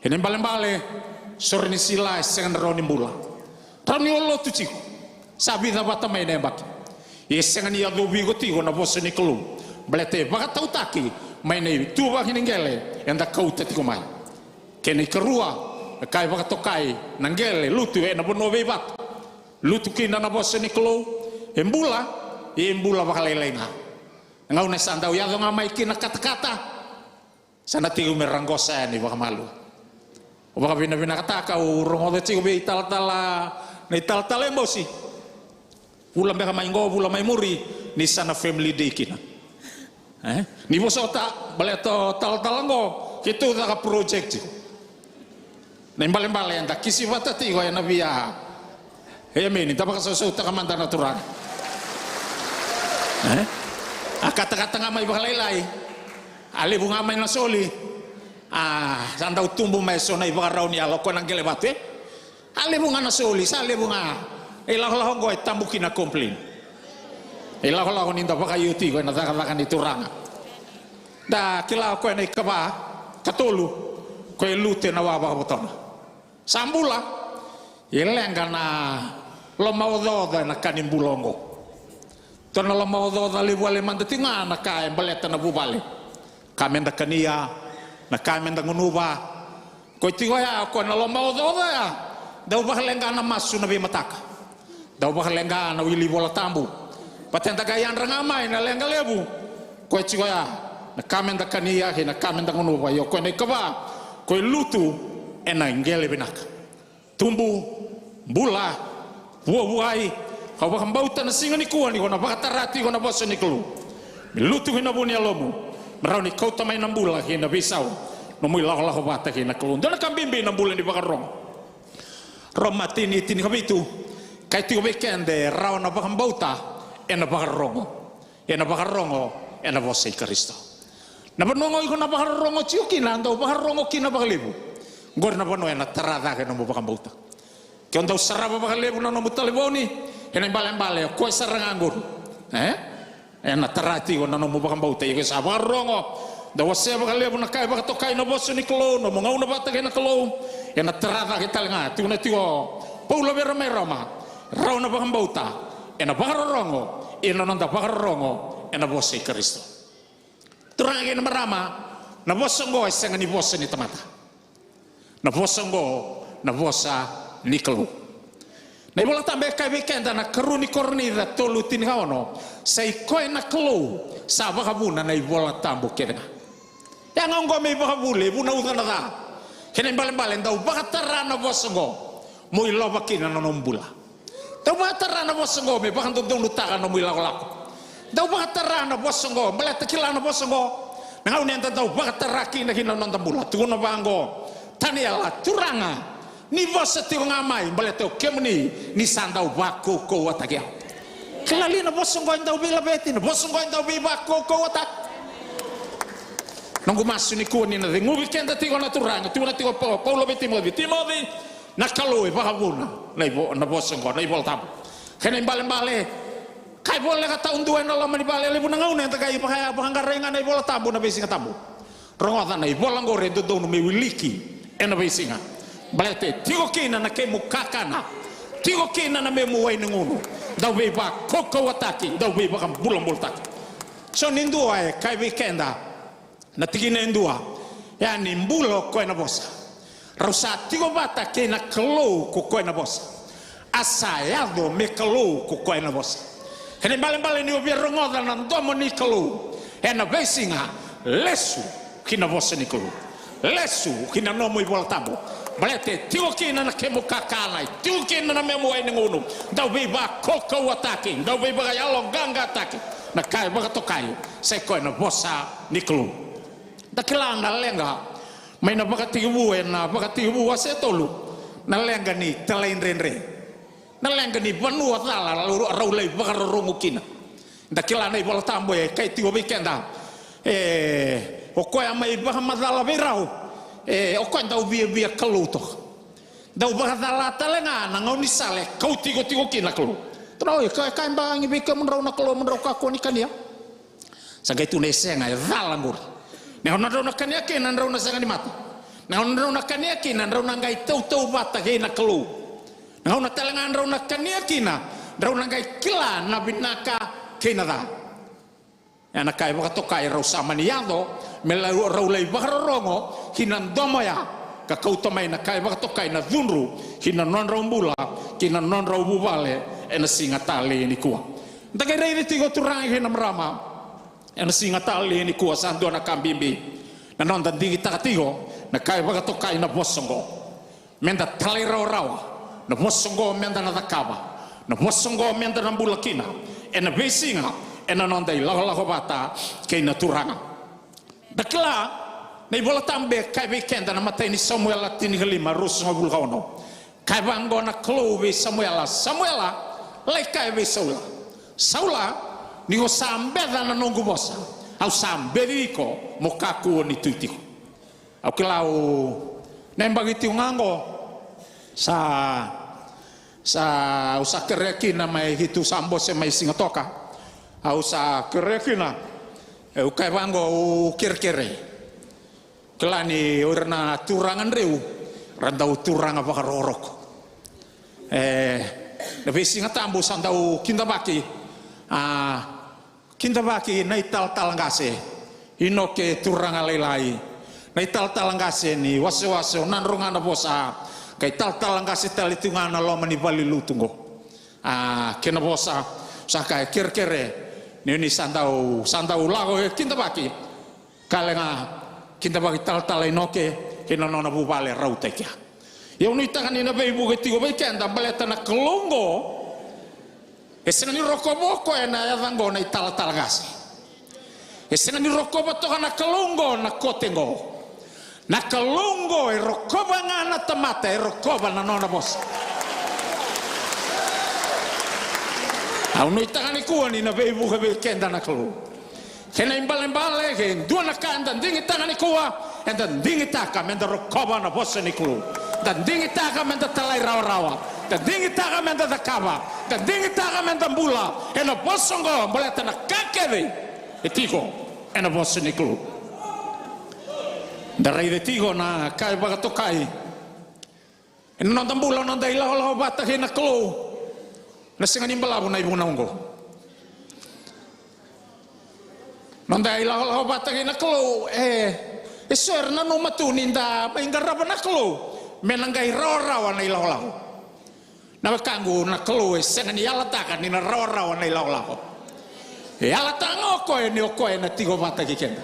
Ena ibalebale, sore ni sila e sega na rawa ni bula. Rawa ni o lotu tiko, sa vica vata mai na yabaki, e sega ni yacovi iko tiko na vosa ni Kalou, baleta e vakatautaki mai na ituvaki ni qele eda kauta tiko mai. Kena ikarua, na ka e vakatokai na qele, lutu ena vanua veivatu. Lutu kina na vosa ni Kalou, e bula, e bula vakalailai ga. Na gauna sa dau yaco ga mai kina katakata, sa na tiko me ra qosa yani vakamalua. Au vakavinavinakataka, au rogoca tiko vei talatala, na italatala e Bosi. Vula beka mai qo, vula mai muri, ni sa na family day kina. E? Ni vosota, baleta o talatala qo, keitou caka project tiko. Na ibalebale eda kisi vata tiko ena via. E, emeni, da vakasausautaka mada na Turaga. E? A katakata ga mai vakalailai. A levu ga mai na soli. A, sa dau tubu mai eso na ivakarau ni yalo, koya na qele vatu, e? A levu ga na soli, sa levu ga. E, ilakolako oqo e tabu kina complain. E, ilakolako ni da vakaio tiko ena cakacaka ni Turaga. Da kila o koya na ikava, katolu, koya e lutu ena wa vakavotona. Sa bula, e leqa na lomaocaoca ena ka ni bula oqo. Dua na lomaocaoca levu wale mada tiko ga na ka e baleta na vuvale. Ka meda kania, na ka meda gunuva. Koya tiko ya, koya na lomaocaoca ya, dau vakaleqa na masu na veimataka. Dau vakaleqa na wili Vola Tabu. Vata eda qai yadra ga mai na leqa levu. Koya tiko ya, Na ka meda kania kei na ka meda gunuva, ia o koya na ikava, ko e lutu ena qele vinaka. Tubu, bula, vuavuai, kau vakabauta na siga nikua ni ko na vakatara tiko na vosa ni Kalou. Me lutu ki na vu ni yalomu, me rawa ni kauta mai na bula kei na veisau, nomu ilakolako vata kei na Kalou. Dua na ka bibi na bula ni vakarorogo. Roma tini, tinikavitu, kaya tiko vei keda e rawa na vakabauta ena vakarorogo. Ena vakarorogo ena vosa i Karisito. Na vanua qo iko na vakarorogo tiko kina, dau vakarorogo kina vakalevu. Qori na vanua ena tara cake nomu vakabauta. Ke o dau sarava vakalevu na nomu talevoni, ena ibalebale o koya sara ga qori. E? Ena tara tiko na nomu vakabauta. Iko sa vakarorogo, dau wasea vakalevu na ka e vakatokai na vosa ni Kalou, nomu gauna vata kei na Kalou. Ena tara cake tale ga, tukuna tiko o Paula vei ira mai Roma, rawa na vakabauta ena vakarorogo, ena noda vakarorogo ena vosa i Karisito. Turaga kei na marama, na vosa oqo e sega ni vosa ni tamata. Na vosa oqo na vosa ni Kalou. Na iVolatabu e kaya vei keda na karua ni Korinica tolu, tinikaono, sa i koya na Kalou sa vakavuna na iVolatabu kece ga. Ya ga oqo me ivakavuvuli, e vunauca na ca. Kena ibalebale dau vakatara na vosa oqo mo ilova kina na nomu bula. Dau vakatara na vosa oqo me vakadodonutaka nomu ilakolako. Dau vakatara na vosa oqo, baleta kila na vosa oqo. Na gauna eda dau vakatara kina ki na noda bula, tukuna vaqo Taniela, Turaga, ni vosa tiko ga mai, baleta o kemuni ni sa dau vakaukauwataki au. Kila li na vosa oqo e dau veilaveti, na vosa oqo e dau veivakaukauwataki. Noqu masu nikua ni na ceguvi keda tiko na Turaga, tukuna tiko o Pau-, Paula vei Timoci, Timoci, na Kalou e vakavuna na ivo-, na vosa oqo, na iVolatabu. Kena ibalebale, ka e voleka taudua ena loma ni vale, levu na gauna eda qai vaka-, vakaqarai ga na iVolatabu na veisiga tabu. Rogoca na ivola qori e dodonu me wiliki ena veisiga. Baleta e tiko kina na kemu kakana, tiko kina na memu wai ni gunu. Dau veivakaukauwataki, dau veivakabulabulataki. So ni dua e kaya vei keda, na tikina e dua, ya ni bula o koya na vosa. Rau sa tiko vata kei na Kalou ko koya na vosa. A sa yaco me Kalou ko koya na vosa. Kena ibalebale ni o via rogoca na domo ni Kalou ena veisiga, lesu ki na vosa ni Kalou. Lesu ki na nomu iVolatabu. Baleta e tiko kina na kemu kakana, e tiko kina na memu wai ni gunu. Dau veivakaukauwataki, dau veivakayaloqaqataki. Na ka e vakatokai sa i koya na vosa ni Kalou. Da kila na leqa mai na Vakatekivu, ena Vakatekivu wase tolu, na leqa ni talaidredre. Na leqa ni vanua cala rau, rau lai vakarorogo kina. Da kila na iVolatabu e kaya tiko vei keda, e, o koya mai vakamacala vei rau, e, o koya dau viavia kalou toka. Dau vakacala tale ga na gaunisala e kau tikotiko kina na Kalou. Tukuna, oi, ka, ka e bagi vei kemudrau na kalou mo drau kakua ni kania. Sa qai tukuna e sega, e cala qori. Na gauna drau na kania kina drau na sega ni mate. Na gauna drau na kania kina drau na qai tautauvata kei na Kalou. Na gauna tale ga drau na kania kina drau na qai kila na vinaka kei na ca. Ena ka e vakatokai rau sa mani yaco me rau lai vakarorogo ki na domo ya, ka kauta mai na ka e vakatokai na cudru ki na nodrau bula, ki na nodrau vuvale ena siga talei nikua. Da qai raici tiko turaga kei na marama, ena siga talei nikua sa dua na ka bibi na noda digitaka tiko, na ka e vakatokai na vosa oqo. Meda talairawarawa, na vosa oqo meda na cakava, na vosa oqo meda na bula kina ena veisiga, ena noda ilakolako vata kei na Turaga. Da kila na iVolatabu e kaya vei keda na imatai ni Samuela tinikalima, ruasagavulu ka ono. Kaya vaqo na Kalou vei Samuela, Samuela, lai kaya vei Saula, Saula, ni ko sa beca na noqu vosa, au sa beci iko mo kakua ni tu tiko. Au kila au na yabaki tiko ga oqo, sa, sa, au sa kerea kina mai, keitou sa bose mai Sigatoka. Au sa kerea kina, au kaya vaqo, au kerekere. Kila ni o ira na turaga dreu ra dau turaga vakarokoroko. E, na veisiga tabu sa dau kidavaki, a, kidavaki na italatala qase, Inoke Turaga Lailai, na italatala qase ni wasewase o Nadroga na Vosa, ka italatala qase tale tu ga na loma ni vale ni lotu qo. A, kena vosa, sa ka e kerekere, ni oni sa dau, sa dau lako e kidavaki. Kale ga ki da vakaitalatala i Noke kei na nona vuvale rauta i kea. Ia au nuitaka ni na veivuke tiko vei keda baleta na Kalou oqo. E sega ni rokova o koya na yaca oqo na italatala qase. E sega ni rokova toka na Kalou oqo na kote oqo. Na Kalou oqo e rokova ga na tamata, e rokova na nona vosa. Au nuitaka nikua ni na veivuke vei keda na Kalou. Kena ibalebale, ke dua na ka eda digitaka nikua, eda digitaka meda rokova na vosa ni Kalou. Da digitaka meda talairawarawa. Da digitaka meda cakava. Da digitaka meda bula ena vosa oqo, baleta na ka kece e tiko ena vosa ni Kalou. Da raica tiko na ka e vakatokai ena noda bula, noda ilakolako vata kei na Kalou. Na sega ni balavu na ivunau oqo. Noda ilakolako vata kei na Kalou, e, e so era nanuma tu ni da mai qarava na Kalou me na qai rawarawa na ilakolako. Na wekaqu, na Kalou e sega ni yalataka ni na rawarawa na ilakolako. E yalataka ga o koya ni o koya ena tiko vata kei keda.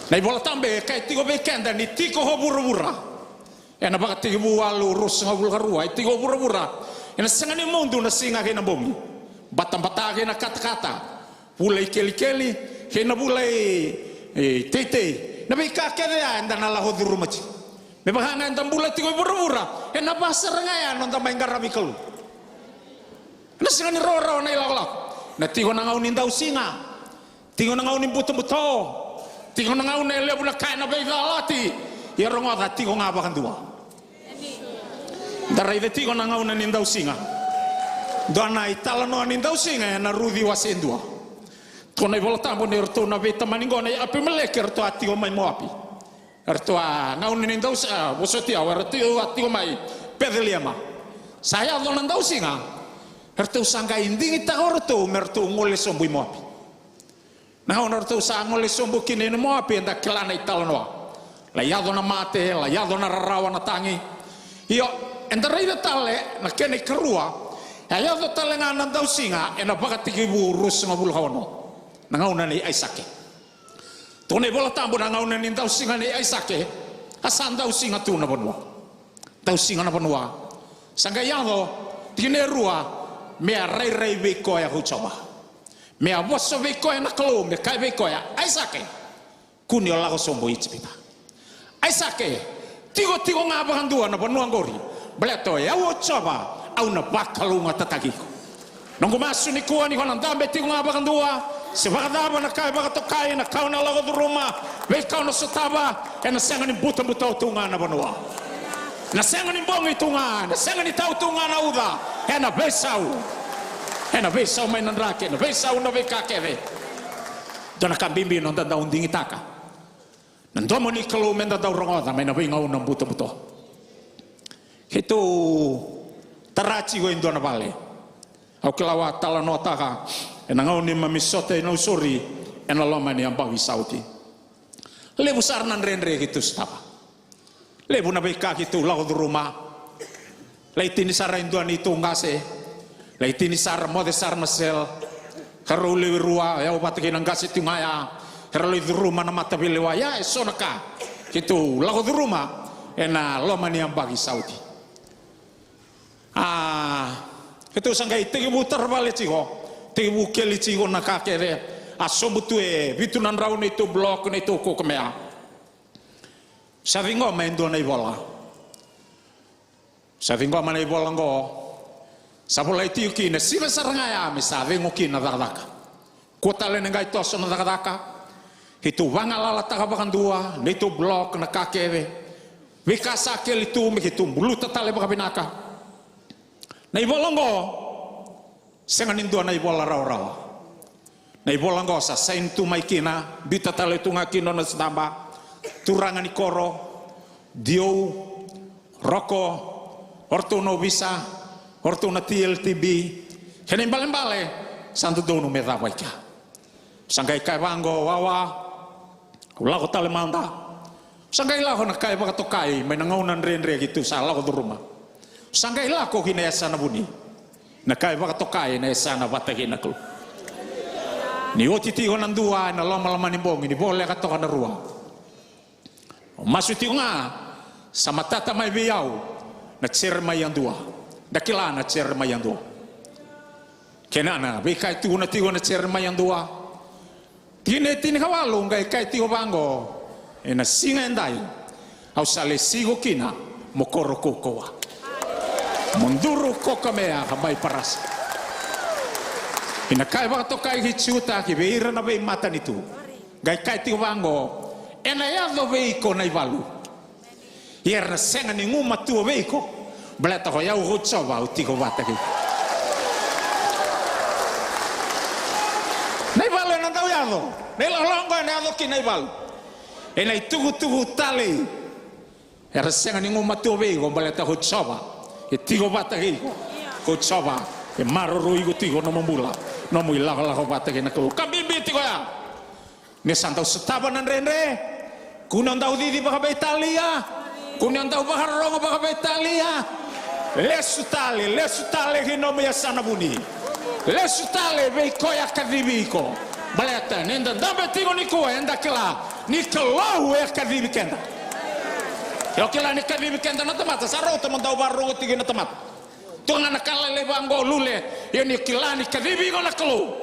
Na iVola Tabu e kaya tiko vei keda ni tiko ko vuravura. Ena Vakatekivu walu, ruasagavulu ka rua, e tiko vuravura. Ena sega ni mudu na siga kei na bogi. Batabata kei na katakata. Vula i kelikeli kei na vula i, i teitei. Na veika kece ya eda na lako curuma tiko. Me vaka ga eda bula tiko i vuravura, ena va sara ga ya noda mai qaravi Kalou. Ena sega ni rawarawa na ilakolako. Na tiko na gauna ni dausiga. Tiko na gauna ni butobuto. Tiko na gauna e levu na ka ena veicalati. Ia rogoca, tiko ga vakadua. Da raica tiko na gauna ni dausiga. Dua na italanoa ni dausiga ena Ruci wase dua. Tukuna na iVola Tabu ni ratou na veitamani qo na Apimeleki, eratou a tiko mai Moapi. Eratou a gauna ni dausiga, a, vosoti au, eratou a tiko mai Peceliema. Sa yaco na dausiga, eratou sa qai digitaka o ratou me ratou gole sobu i Moapi. Na gauna ratou sa gole sobu kina i Moapi, eda kila na italanoa. Lai yaco na mate, lai yaco na rarawa, na tagi. Io, eda raica tale na kena ikarua, e a yaco tale ga na dausiga ena Vakatekivu ruasagavulu ka ono. Na gauna nei Aisake. Tukuna na iVola Tabu na gauna ni dausiga nei Aisake, a sa dausiga tu na vanua. Dausiga na vanua. Sa qai yaco, tikina e rua, me a rairai vei koya ko Jiova. Me a vosa vei koya na Kalou, me kaya vei koya, Aisake, kua ni o lako sobu i Ijipita. Aisake, tiko tiko ga vakadua na vanua qori, baleta o yau o Jiova, au na vakalougatataki iko. Noqu masu nikua ni ko na dabe tiko ga vakadua, se vakacava na ka e vakatokai, na ka o na lako curuma, veika o na sotava, ena sega ni butobuto tu ga na vanua. Ena sega ni bogi tu ga, ena sega ni tau tu ga na uca, ena veisau. Ena veisau mai na draki, ena veisau na veika kece. Dua na ka bibi noda dau digitaka. Na domo ni Kalou meda dau rogoca mai na veigauna butobuto. Keitou tara tiko e dua na vale. Au kila au a talanoataka ena gauna neimami sota i Nausori ena loma ni yabaki sa oti. Levu sara na dredre keitou sotava. Levu na veika keitou lako curuma. Lai tini sara e dua neitou qase. Lai tini sara, moce sara na sel. Ka rau lewe rua, o yau vata kei na qase tu ga ya. Era lai curuma na mataveilewai. Ia, e so na ka keitou lako curuma ena loma ni yabaki sa oti. A, keitou sa qai tekivu tara vale tiko. Tekivu keli tiko na ka kece. A sobu tu e vitu na drau neitou block, neitou kokomea. Sa ciqoma e dua na ivola. Sa ciqoma na ivola oqo. Sa volai tiko kina, siga sara ga ya me sa cegu kina na cakacaka. Kua tale ni qai toso na cakacaka. Keitou vagalalataka vakadua neitou block, na ka kece. Veika sa keli tu me keitou buluta tale vakavinaka. Na ivola oqo, sega ni dua na ivola rawarawa. Na ivola oqo sa saini tu mai kina, biuta tale tu ga kina o nona sitaba. Turaga ni koro, D O, Roko, o ratou na ovisa, o ratou na T L T B. Kena ibalebale, sa dodonu me cava i kea. Sa qai kaya vaqo, Wawa, au lako tale mada. Sa qai lako na ka e vakatokai mai na gauna dredre keitou sa lako curuma. Sa qai lako ki na yasana vuni. Na ka e vakatokai na yasana vata kei na Kalou. Ni oti tiko na dua ena lomaloma ni bogi, ni voleka toka na rua. Au masu tiko ga, sa matata mai vei au na Jeremaia dua. Da kila na Jeremaia dua. Kena na veika e tukuna tiko na Jeremaia dua, tikina e tinikawalu, qai kaya tiko vaqo: Ena siga edai au sa lesi iko kina mo koro kaukauwa, mo duru kokamea ka mai parasa. Ena ka e vakatokai ki Juta, ki vei ira na veimatanitu, qai kaya tiko vaqo: Ena yaco vei iko na ivalu, ia era na sega ni gumatua vei iko, baleta ko i au ko Jiova, au tiko vata kei iko. Na ivalu ena dau yaco, na ilakolako ena yaco kina na ivalu. Ena itukutuku talei, era sega ni gumatua vei iko, baleta ko Jiova e tiko vata kei iko. Ko Jiova e maroroi iko tiko, nomu bula, nomu ilakolako vata kei na Kalou. Ka bibi tiko ya. Ni sa dau sotava na dredre, kua ni o dau cici vakaveitalia, kua ni o dau vakarorogo vakaveitalia. Lesu tale, lesu tale ki nomu yasana vuni. Lesu tale vei koya kacivi iko. Baleta ni da dabe tiko nikua, eda kila ni Kalou e kacivi keda. E, o kila ni kacivi keda na tamata, sa rauta mo dau vakarorogo tiko na tamata. Tu ga na ka lailai vaqo, Lule, ia ni kila ni kacivi iko na Kalou.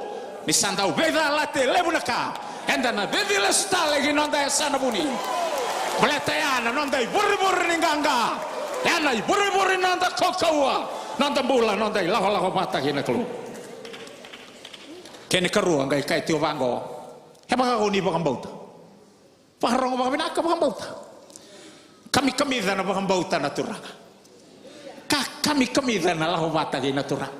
Ni sa dau veicalati e levu na ka, eda na cici lesu tale ki noda yasana vuni. Baleta ya na noda ivurevure ni qaqa, ya na ivurevure ni noda kaukauwa, noda bula, noda ilakolako vata kei na Kalou. Kena ikarua, qai kaya tiko vaqo: E vaka ko ni vakabauta. Vakarorogo vakavinaka, vakabauta. Kamikamica na vakabauta na Turaga. Ka kamikamica na lako vata kei na Turaga.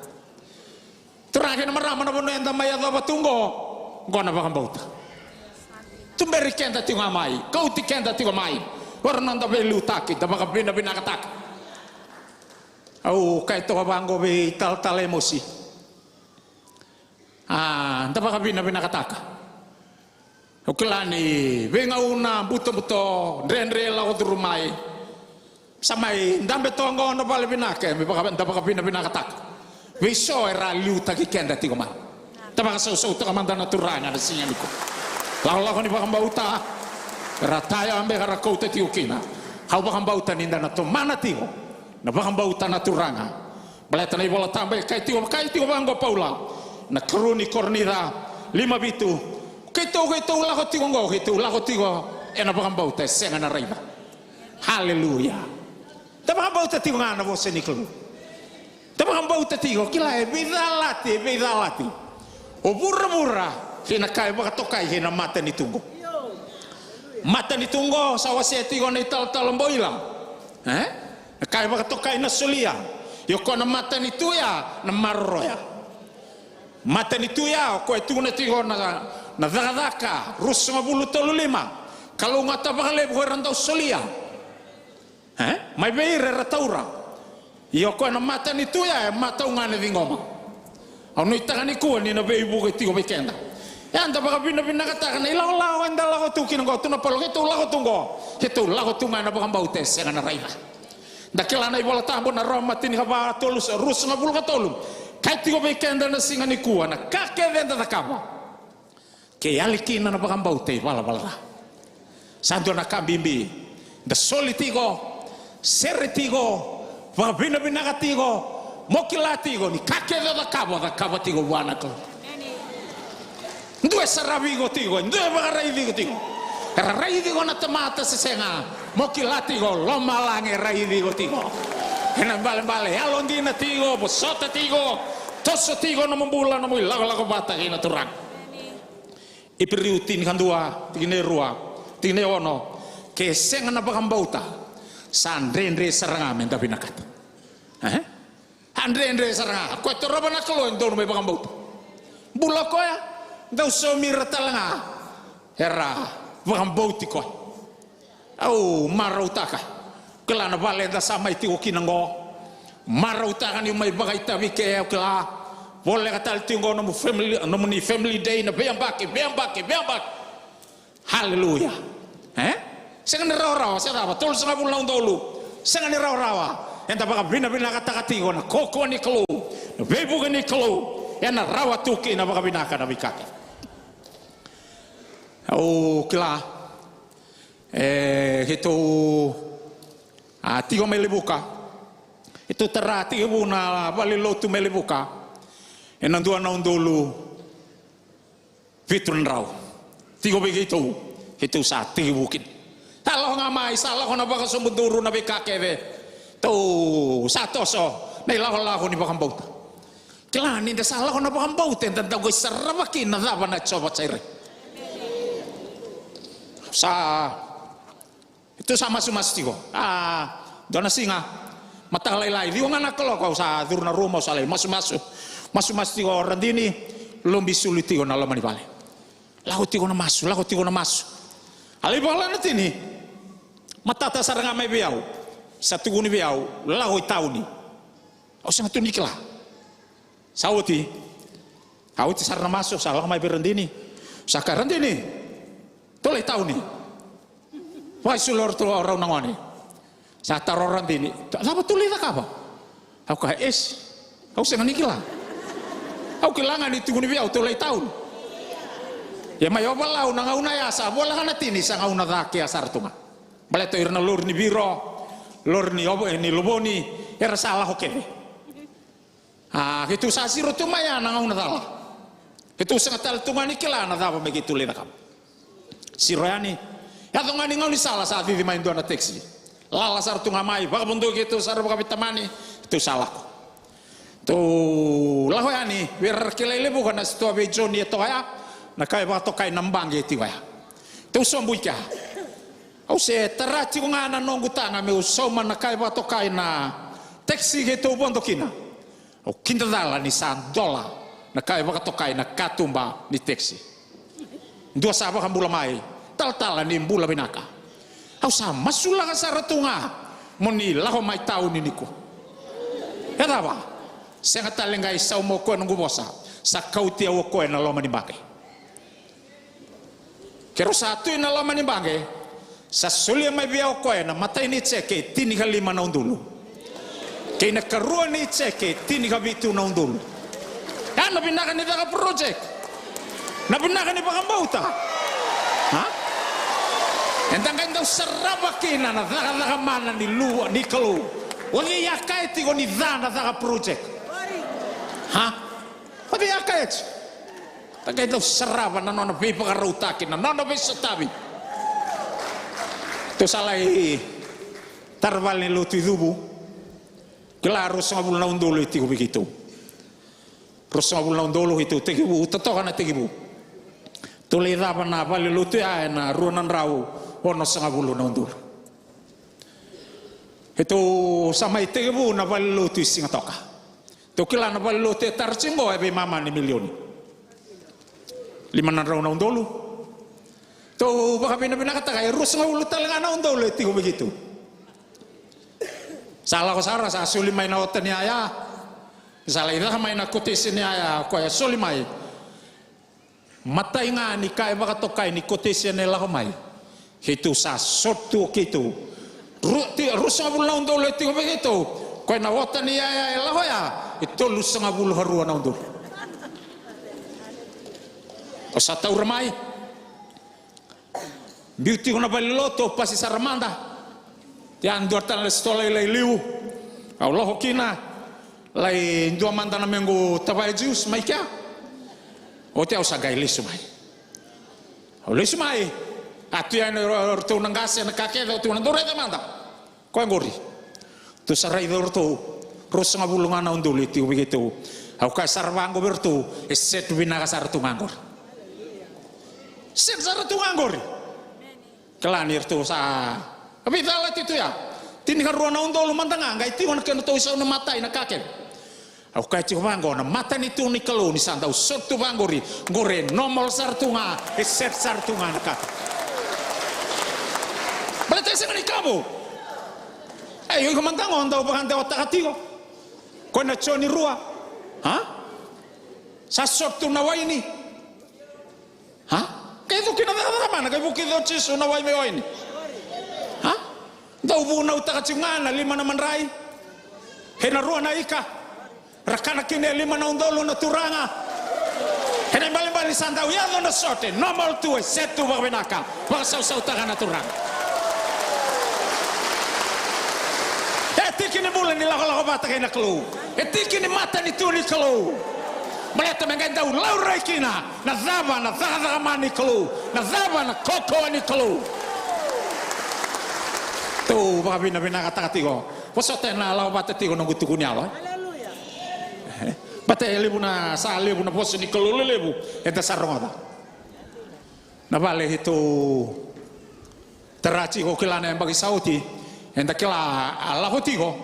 Turaga kei na marama, na vanua eda mai yacova tu qo, qo na vakabauta. Tuberi keda tiko ga mai, kauti keda tiko mai. Qori na noda veiliutaki, da vakavinavinakataka. Au kaya toka vaqo vei talatala Emosi. A, da vakavinavinakataka. Au kila ni veigauna butobuto, dredre lako curu mai, sa mai dabe toka qo na vale vinaka, me vaka, da vakavinavinakataka. Vei so era liutaki keda tiko mai. Da vakasausautaka mada na Turaga na siga nikua. Lakolako ni vakabauta, era tayabe ka ra kauta tiko kina. Au vakabauta ni da na tomana tiko na vakabauta na Turaga. Baleta na iVola Tabu e kaya tiko, kaya tiko vaqo o Paula, na karua ni Korinica lima vitu: Keitou, keitou lako tiko qo, keitou lako tiko ena vakabauta e sega na raica. Haleluya. Da vakabauta tiko ga na vosa ni Kalou. Da vakabauta tiko, kila, e veicalati, e veicalati o vuravura kei na ka e vakatokai kei na matanitu qo. Matanitu qo sa wasea tiko na italatala Boila, e? Na ka e vakatokai na solia. Ia o koya na matanitu ya na maroroya. Matanitu ya o koya e tukuna tiko na, na Cakacaka ruasagavulu tolu lima: Kalougata vakalevu ko ira dau solia, e, mai vei ira era taura. Ia o koya na matanitu ya e matau ga na ciqoma. Au nuitaka nikua ni na veivuke tiko vei keda. Eda vakavinavinakataka na ilakolako eda lako tu kina qo, tukuna o Paula, keitou lako tu qo, keitou lako tu ga ena vakabauta e sega na raica. Da kila na iVola Tabu na Roma tinikava tolu, ruasagavulu ka tolu. Kaya tiko vei keda na siga nikua, na ka kece eda cakava, ke yali kina na vakabauta, ivalavala ca. Sa dua na ka bibi. Da soli tiko, sere tiko, vakavinavinaka tiko, mo kila tiko ni ka kece o cakava, o cakava tiko vua na Kalou. Dua e saravi iko tiko, dua e vakaraici iko tiko. Era raici iko na tamata se sega, mo kila tiko lomalagi e raici iko tiko. Ena ibalebale, yalodina tiko, vosota tiko, toso tiko nomu bula, nomu ilakolako vata kei na Turaga. Iperiu tinikadua, tikina e rua, tikina e ono: Ke sega na vakabauta, sa dredre sara ga me da vinakata. E? A dredre sara ga. Koya e torova na Kalou e dodonu me vakabauta. Bula o koya, dau saumi ira tale ga era vakabauti koya. Au marautaka. Kila na vale eda sa mai tiko kina qo. Marautaka ni mai vakaitavi ke, au kila. Voleka tale tiko qo nomu family, nomuni family day na veiyabaki, veiyabaki, veiyabaki. Haleluya. E? Sega ni rawarawa, se cava, tolusagavulu na udolu. Sega ni rawarawa. Eda vakavinavinakataka tiko na kaukauwa ni Kalou, na veivuke ni Kalou. Ena rawa tu kina vakavinaka na veika kece. Au kila, e, keitou a tiko mai Levuka. Keitou tara tekivu na valelotu mai Levuka ena dua na udolu vitu na drau. Tiko vei keitou, keitou sa tekivu kina. Sa lako ga mai, sa lako na vakasubuduru, na veika kece. Tou sa toso na ilakolako ni vakabauta. Kila ni da sa lako na vakabauta, eda dau qai sarava kina na cava na Jiova Jaire. Sa Keitou sa masumasu tiko. A, dua na siga, mataka lailai, ciwa ga na kaloko, au sa curu na rumu, au sa lai masumasu. Masumasu tiko o Radini, lobi sulu tiko na loma ni vale. Lako tiko na masu, lako tiko na masu. A lai vakala na tini, matata sara ga mai vei au. Sa tukuni vei au, lako i tauni. Au sega tu ni kila. Sa oti. A oti sara na masu, sa lako mai vei Radini. Sa kaya, Radini, tou lai tauni. Vakaisulu o ratou, o rau na gone. Sa taro o Radini, cava tou lai cakava? Au kaya, esi, au sega ni kila. Au kila ga ni tukuni vei au tou lai tauni. Ia mai Ovalau na gauna ya sa voleka na tini, sa gauna ca kea sara tu ga. Baleta o ira na lori ni viro, lori ni ovo, ni lovoni, era sa lako kece. A, keitou sa siro tu mai ya na gauna cala. Keitou sega tale tu ga ni kila na cava me keitou lai cakava. Siro yani. Yaco ga ni gaunisala sa cici mai dua na taxi. Lala sara tu ga mai, vakavodoki keitou sara vakaveitamani, keitou sa lako. Tou lako yani, vei ira ra kilai Levuka na sitoa vei Joni e toka ya, na kai vakatokai na baqe e tiko ya. Tou sobu i kea. Au se tara tiko ga na noqu taga meu sauma na kai vakatokai na taxi keitou vodo kina. Au kidacala ni sa dola na kai vakatokai na katuba ni taxi. Dua sa vakabula mai, talatala ni bula vinaka. Au sa masulaka sara tu ga mo ni lako mai tauni nikua. E cava? Sega tale qai sauma o koya noqu vosa. Sa kauti au o koya na loma ni baqe. Keirau sa tu ina loma ni baqe, sa solia mai vei au o koya na imatai ni jeke e tinikalima na udolu. Kei na ikarua ni jeke e tinikavitu na udolu. Ya na vinaka ni caka project. Na vinaka ni vakabauta. Ha? Eda qai dau sarava kina na cakacaka mana ni lua ni Kalou. O cei a kaya tiko ni ca na caka project? Ha? O cei a kaya tiko? Da qai dau sarava na nona veivakarautaki, na nona veisotavi. Tou sa lai tara vale ni lotu i Cuvu. Kila ruasagavulu na udolu e tiko vei keitou. Ruasagavulu na udolu keitou tekivu, totoka na tekivu. Tou lai cava na vale lotu ya ena rua na drau onosagavulu na udolu. Keitou sa mai tekivu na vale lotu i Sigatoka. Tou kila na valelotu e tara tiko qo e veimama ni milioni. Lima na drau na udolu. Tou vakavinavinakataka e ruasagavulu tale ga na udolu e tiko vei keitou. Sa lako sara, sa soli mai na ota ni yaya. Sa lai caka mai na quotation ni yaya, o koya soli mai. Matai ga ni ka e vakatokai ni quotation e lako mai. Keitou sa sot tu o keitou. Ru-, ti-, ruasagavulu na udolu e tiko vei keitou. Koya na ota ni yaya e lako ya, e tolusagavulu ka rua na udolu. Au sa taura mai. Biu tiko na valelotu, au pasi sara mada. Ia dua tale na sitoa lailai liu. Au lako kina, lai dua mada na mequ tavaya juice mai kea. Oti au sa qai lesu mai. Au lesu mai. A tu yani o ratou na qase, na ka kece, au tukuna, dou raica mada. Koya qori. Tou sa raica o ratou. Ruasagavulu ga na udolu e tiko vei keitou. Au kaya sara vaqo vei ratou, e set vinaka sara tu ga qori. Set sara tu ga qori. Kila ni ratou sa, a veicalati tu ya. Tinikarua na udolu mada ga, qai tiko na kedratou isau na matai na ka kece. Au kaya tiko vaqo, na matanitu ni Kalou ni sa dau sot tu vaqori, qori e normal sara tu ga, e set sara tu ga na ka. Baleta e sega ni kavu. E, iko mada qo dau vakadewataka tiko. Koya na Joni rua. Ha? Sa sot tu na waini. Ha? Qai cuki na cakacaka mana, qai vukica o Jisu na wai me waini. Ha? Dau vunautaka tiko ga na lima na madrai kei na rua na ika. Ra kana kina e lima na udolu na turaga. Ena ibalebale ni sa dau yaco na sote, normal tu, e set tu vakavinaka, vakasausautaka na Turaga. E tiki ni bula ni lakolako vata kei na Kalou. E tiki ni matanitu ni Kalou. Baleta me qai dau laurai kina na cava na cakacaka mana ni Kalou, na cava na kaukaua ni Kalou. Tou vakavinavinakataka tiko. Vosota ena lako vata tiko noqu tukuni yalo, e? Baleta e levu na, sa levu na vosa ni Kalou lelevu eda sa rogoca. Na vale e tou tara tiko, kila na yabaki sa oti, eda kila a lako tiko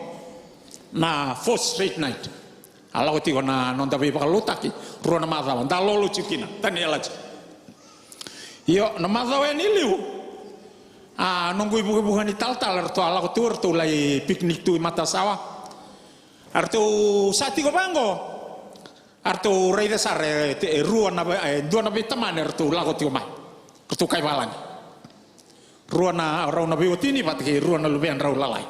na fourth straight night. A lako tiko na noda veivakalotutaki, rua na macawa da lolo tiko kina, tani yala tiko. Io, na macawa yani i liu, a noqu ivukevuke ni talatala, ratou a lako tu, ratou lai picnic tu i matasawa. A ratou sa tiko vaqo, a ratou raica sara e, e rua na vei-, e dua na veitamani, a ratou lako tiko mai. Ratou kai valagi. Rua na, rau na veiwatini vata kei rua na luvedrau lalai.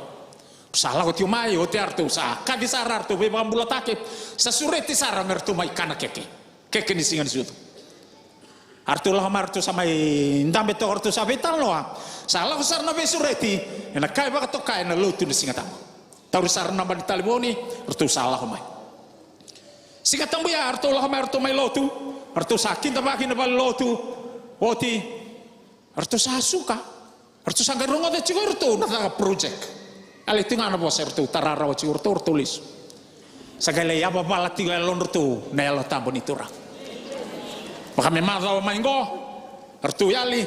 Sa lako tiko mai, oti a ratou sa kaci sara, a ratou veivakabulataki, sa sureti sara me ratou mai kana keke. Keke ni Siga ni Sucu. A ratou lako mai, a ratou sa mai dabe toka, a ratou sa veitalanoa. Sa lako sara na veisureti ena kai vakatokai ena lotu ni Siga Tabu. Tauri sara na naba ni talevoni, a ratou sa lako mai. Siga Tabu ya, a ratou lako mai, a ratou mai lotu, a ratou sa kidavaki na vale lotu, oti, a ratou sa suka. A ratou sa qai rogoca tiko o iratou na caka project. A lai tiko ga na vosa, e ratou tara rawa tiko o iratou, ratou lesu. Sa qai lai yavavala tiko e yalodratou na Yalo Tabu ni Turaga. Vaka me macawa mai qo, a ratou yali,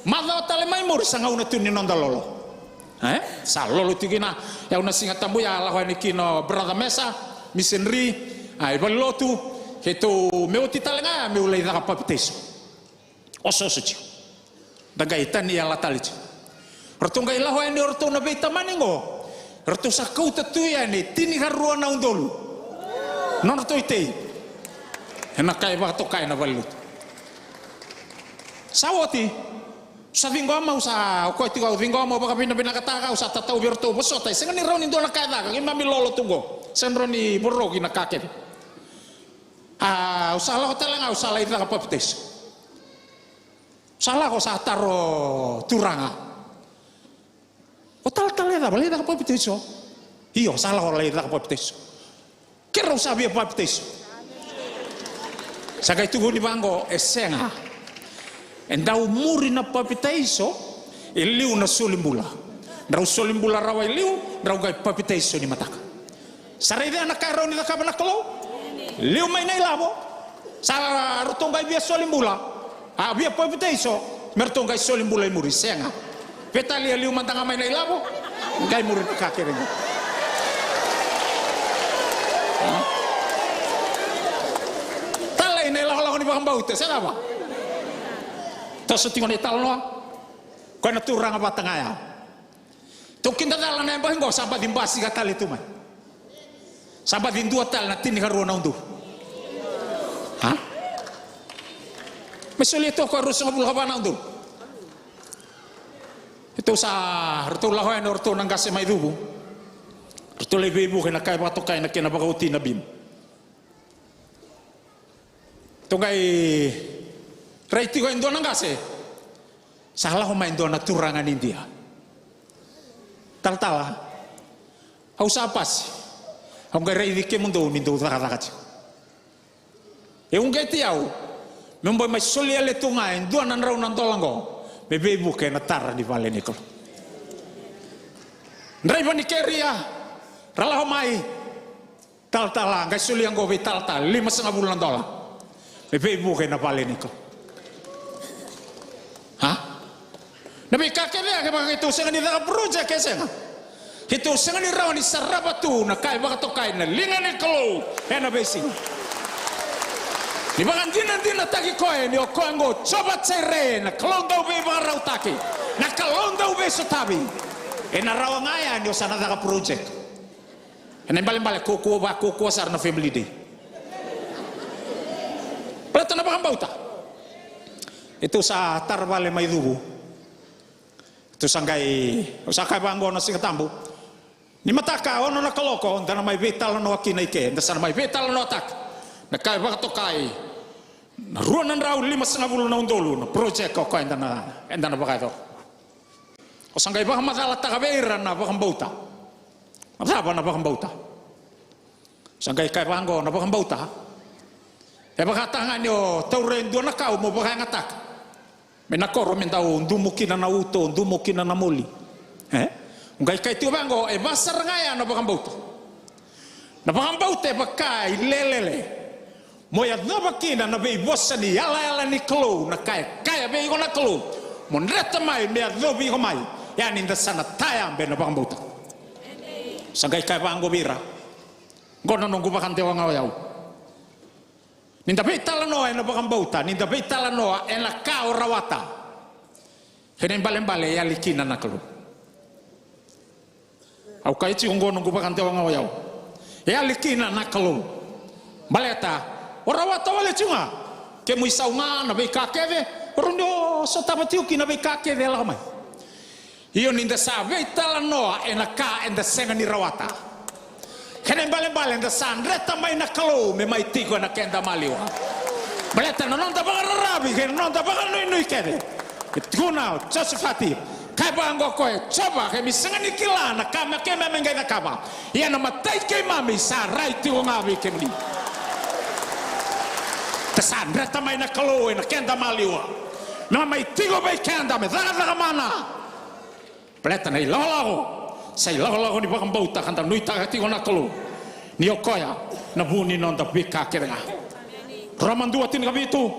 macawa tale mai muri sa gauna tu ni noda lolo. E? Sa lolo tiko kina, e au na Siga Tabu ya, a lako yani kina o Brother Mesa, missionary, a, i valelotu, keitou me oti tale ga ya, meu lai caka papitaiso. Osooso tiko. Da qai tani yala tale tiko. Ratou qai lako yani o ratou na veitamani qo. Ratou sa kauta tu yani e tinikarua na udolu. Nodratou itei. Ena kai vakatokai na valelotu. Sa oti. Sa ciqoma, au sa, o koya tiko au ciqoma, au vakavinavinakataka, au sa tatau vei iratou, vosota, e sega ni rawa ni dua na ka e caka, keimami lolo tu qo. Sega ni rawa ni voroki na ka kece. A, au sa lako tale ga, au sa lai caka papitaiso. Sa lako sa taro Turaga. O talatala e cava, lai caka papitaiso? Io, sa lako lai caka papitaiso. Keirau sa via papitaiso. Sa qai tukuni vaqo, e sega. E dau muri na papitaiso e liu na solibula. Drau solibula rawa e liu, drau qai papitaiso ni mataka. Sa raica na ka e rawa ni cakava na Kalou? Liu mai na ilavo. Sa ratou qai via soli bula. A via papitaiso. Me ratou qai soli bula i muri, sega. Veitalia, liu mada ga mai na ilavo. Qai muri na ka kece qo. Talei na ilakolako ni vakabauta, se cava? Toso tiko na italanoa. Koya na turaga vata ga ya. Tou kidacala na yabaki qo, sa baci basika tale tu mai. Sa baci dua tale na tinikarua na udolu. A? Me solia toka e ruasagavulu ka va na udolu. Keitou sa, ratou lako yani o ratou na qase mai Cuvu. Ratou lai veivuke ena ka e vakatokai na kena vakaoti na bimu. Tou qai rai tiko e dua na qase. Sa lako mai e dua na turaga ni Idia. Talatala, au sa pasi. Au qai raici kemudou ni dou cakacaka tiko. E uqeti au meu bau mai solia letu ga e dua na drau na dola qo me veivuke ena tara ni vale ni Kalou. Draiva ni keria ra lako mai. Talatala, qai solia qo vei talatala, limasagavulu na dola. Me veivuke na vale ni Kalou. A? Na veika kece ya, kevaka keitou sega ni caka project, e sega. Keitou sega ni rawa ni sarava tu na ka e vakatokai na liga ni Kalou ena veisiga. Ni vakadinadinataki koya ni o koya qo Jiova Jaire, na Kalou dau veivakarautaki, na Kalou dau veisotavi. Ena rawa ga ya ni o sa na caka project. Ena ibalebale, kaukaua, vakaukauwa sara na family day. Baleta na vakabauta. Keitou sa tara vale mai Cuvu. Keitou sa qai, au sa kaya vaqo na Siga Tabu. Ni mataka, ono na kaloko, da na mai veitalanoa kina i ke, da sa na mai veitalanoataka na ka e vakatokai Na rua na drau limasagavulu na udolu na project o koya eda na, eda na vakayacora. O sa qai vakamacalataka vei ira na vakabauta. Na cava na vakabauta? O sa qai kaya vaqo na vakabauta. E vakataka ga ni o taura e dua na kau mo vakayagataka. Me na koro me dau dumu kina na uto, dumu kina na moli. E? O qai kaya tiko vaqo, e vasara ga ya na vakabauta. Na vakabauta e vaka i lelele. Mo yacova kina na veivosa ni yalayala ni Kalou, na ka e kaya vei iko na Kalou. Mo dreta mai, me yacovi iko mai. Ya ni da sa na tayabe na vakabauta. Sa qai kaya vaqo vei ira. Qo na noqu vakadewa ga o yau. Ni da veitalanoa ena vakabauta, ni da veitalanoa ena ka o rawata. Kena ibalebale e yali kina na Kalou. Au kaya tiko qo noqu vakadewa ga o yau. E yali kina na Kalou. Baleta, o rawata wale tiko ga. Kemu isau ga na veika kece, o rawa ni o sotava tiko kina veika kece e lako mai. Io ni da sa veitalanoa ena ka eda sega ni rawata. Kena ibalebale eda sa dreta mai na Kalou me mai tiko ena keda maliwa. Baleta na noda vakararavi kei na noda vakanuinui kece. E tukuna o Josefati, kaya vaqo o koya, Jiova, keimami sega ni kila na ka me keimami qai cakava. Ia na matai keimami sa rai tiko ga vei kemuni. Da sa dreta mai na Kalou ena keda maliwa. Me mai tiko vei keda, me cakacaka mana. Baleta na ilakolako, sa ilakolako ni vakabauta ka da nuitaka tiko na Kalou. Ni o koya, na vu ni noda veika kece ga. Roma dua tinikavitu,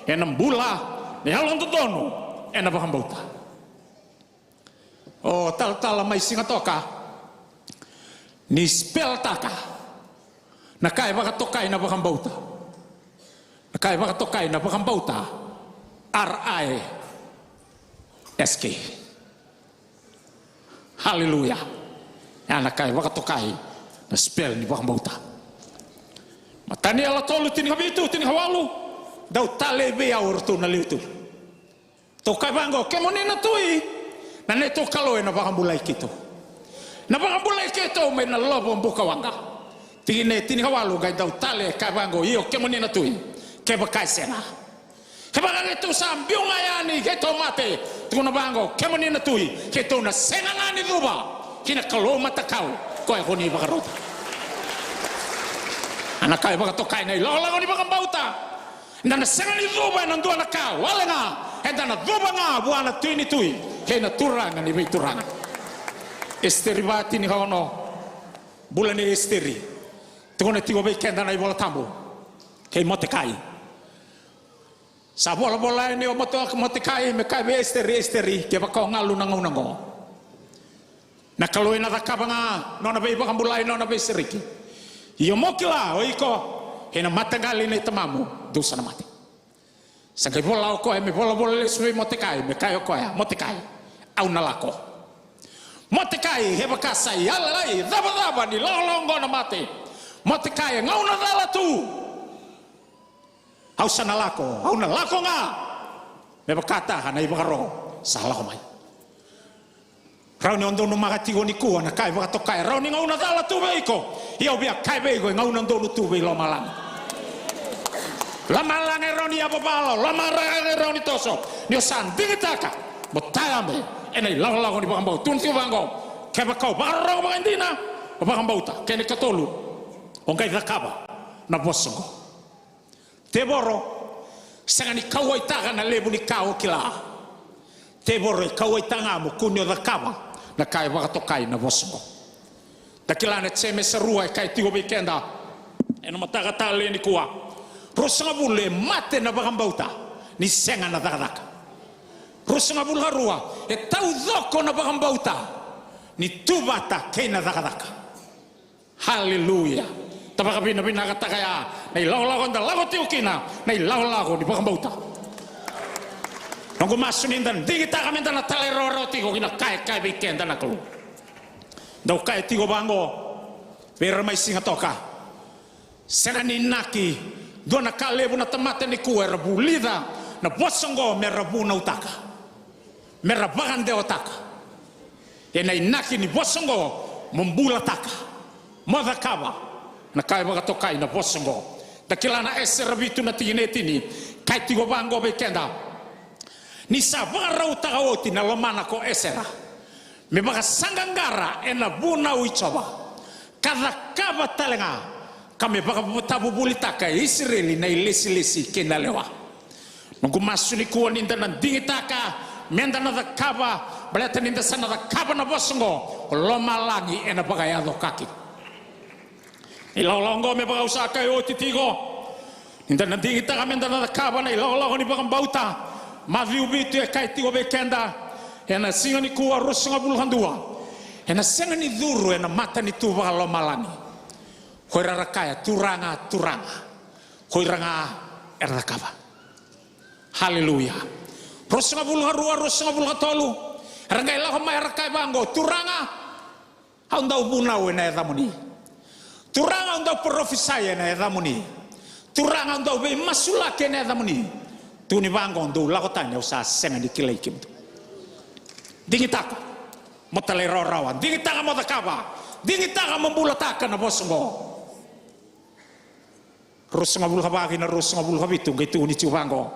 ena bula, na yalododonu, ena vakabauta. O talatala mai Sigatoka, ni speltaka, na ka e vakatokai na vakabauta. Na ka e vakatokai na vakabauta, R I S K. Haleluya. Ya na ka e vakatokai na spel ni vakabauta. Matai ni Taniela tolu, tinikavitu, tinikawalu, dau talei vei au o ratou na lewe tolu. Tou kaya vaqo, kemuni na tui, na neitou Kalou ena vakabulai keitou. Na vakabulai keitou mai na lovo bukawaqa. Tikina e tinikawalu qai dau talei, kaya vaqo, io kemuni na tui, kevaka e sega. Kevaka keitou sa biu ga yani keitou mate, tukuna vaqo, kemuni na tui, keitou na sega ga ni cuva ki na Kalou matakau, koya ko ni vakarauta. A na ka e vakatokai na ilakolako ni vakabauta. Eda na sega ni cuva ena dua na ka, wale ga, eda na cuva ga vua na Tui ni tui kei na Turaga ni veituraga. Esiteri va, tinikaono, bula nei Esiteri. Tukuna tiko vei keda na iVola Tabu kei Motekai. Sa volavola yani o Mote-, Motekai me kaya vei Esiteri, Esiteri, kevaka o galu na gauna oqo, na Kalou ena cakava ga nona veivakabulai, nona veisereki. Ia mo kila o iko, ena mataqali nei tamamu dou sa na mate. Sa qai vola o koya me volavola lesu vei Motekai, me kaya o koya, Motekai, au na lako. Motekai, kevaka sa yali, cavacava ni lakolako oqo na mate. Motekai, e gauna cala tu. Au sa na lako, au na lako ga. Me vakataka na ivakaro sa lako mai. Rawa ni o donumaka tiko nikua na ka e vakatokai, rawa ni gauna cala tu vei iko. Ia au via kaya vei iko, e gauna donu tu vei lomalagi. Lomalagi e rawa ni yavavala, lomalagi e rawa ni toso. Ni o sa digitaka mo tayabe ena ilakolako ni vakabauta. Tukuna tiko vaqo, kevaka o vakarorogo vakaidina, o vakabauta. Kena ikatolu, o qai cakava na vosa oqo. Tevoro, sega ni kauwaitaka na levu ni ka o kila. Tevoro e kauwaitaka ga mo kua ni o cakava na ka e vakatokai na vosa oqo. Da kila na Jemesa rua e kaya tiko vei keda ena mataka talei nikua. Ruasagavulu e mate na vakabauta ni sega na cakacaka. Ruasagavulu ka rua, e taucoko na vakabauta ni tu vata kei na cakacaka. Haleluya. Da vakavinavinakataka ya na ilakolako da lako tiko kina, na ilakolako ni vakabauta. Noqu masu ni da digitaka me da na talairawarawa tiko ki na ka e kaya vei keda na Kalou. Dau kaya tiko vaqo vei ira mai Sigatoka. Sega ni inaki dua na ka levu na tamata nikua era vulica na vosa oqo me ra vunautaka, me ra vakadewataka. Ena inaki ni vosa oqo mo bulataka, mo cakava na ka e vakatokai na vosa oqo. Da kila na Esera vitu na tikina e tini, Kaya tiko vaqo vei keda, ni sa vakarautaka oti na lomana ko Esera me vakasaqaqara ena vunau i Jiova, ka cakava tale ga, ka me vakatavuvulitaka e Isireli na ilesilesi kei na lewa. Noqu masu nikua ni da na digitaka me da na cakava, baleta ni da sa na cakava na vosa oqo, o lomalagi ena vakayacokaki. Ilakolako oqo me vaka au sa kaya oti tiko, ni da na digitaka me da na cakava na ilakolako ni vakabauta. Maciu vitu e kaya tiko vei keda, ena siga nikua ruasagavulu ka dua, ena sega ni curu ena matanitu vakalomalagi ko ira era kaya, Turaga, Turaga, ko ira ga era cakava. Haleluya. Ruasagavulu ka rua, ruasagavulu ka tolu, era qai lako mai era kaya vaqo, Turaga, au dau vunau ena yacamuni. Turaga, au dau parofisai ena yacamuni. Turaga, au dau veimasulaki ena yacamuni. Tukuni vaqo, dou lako tani, au sa sega ni kilai kemudou. Digitaka mo talairawarawa, digitaka mo cakava, digitaka mo bulataka na vosa oqo. Ruasagavulu ka va kei na ruasagavulu ka vitu, qai tukuni tiko vaqo.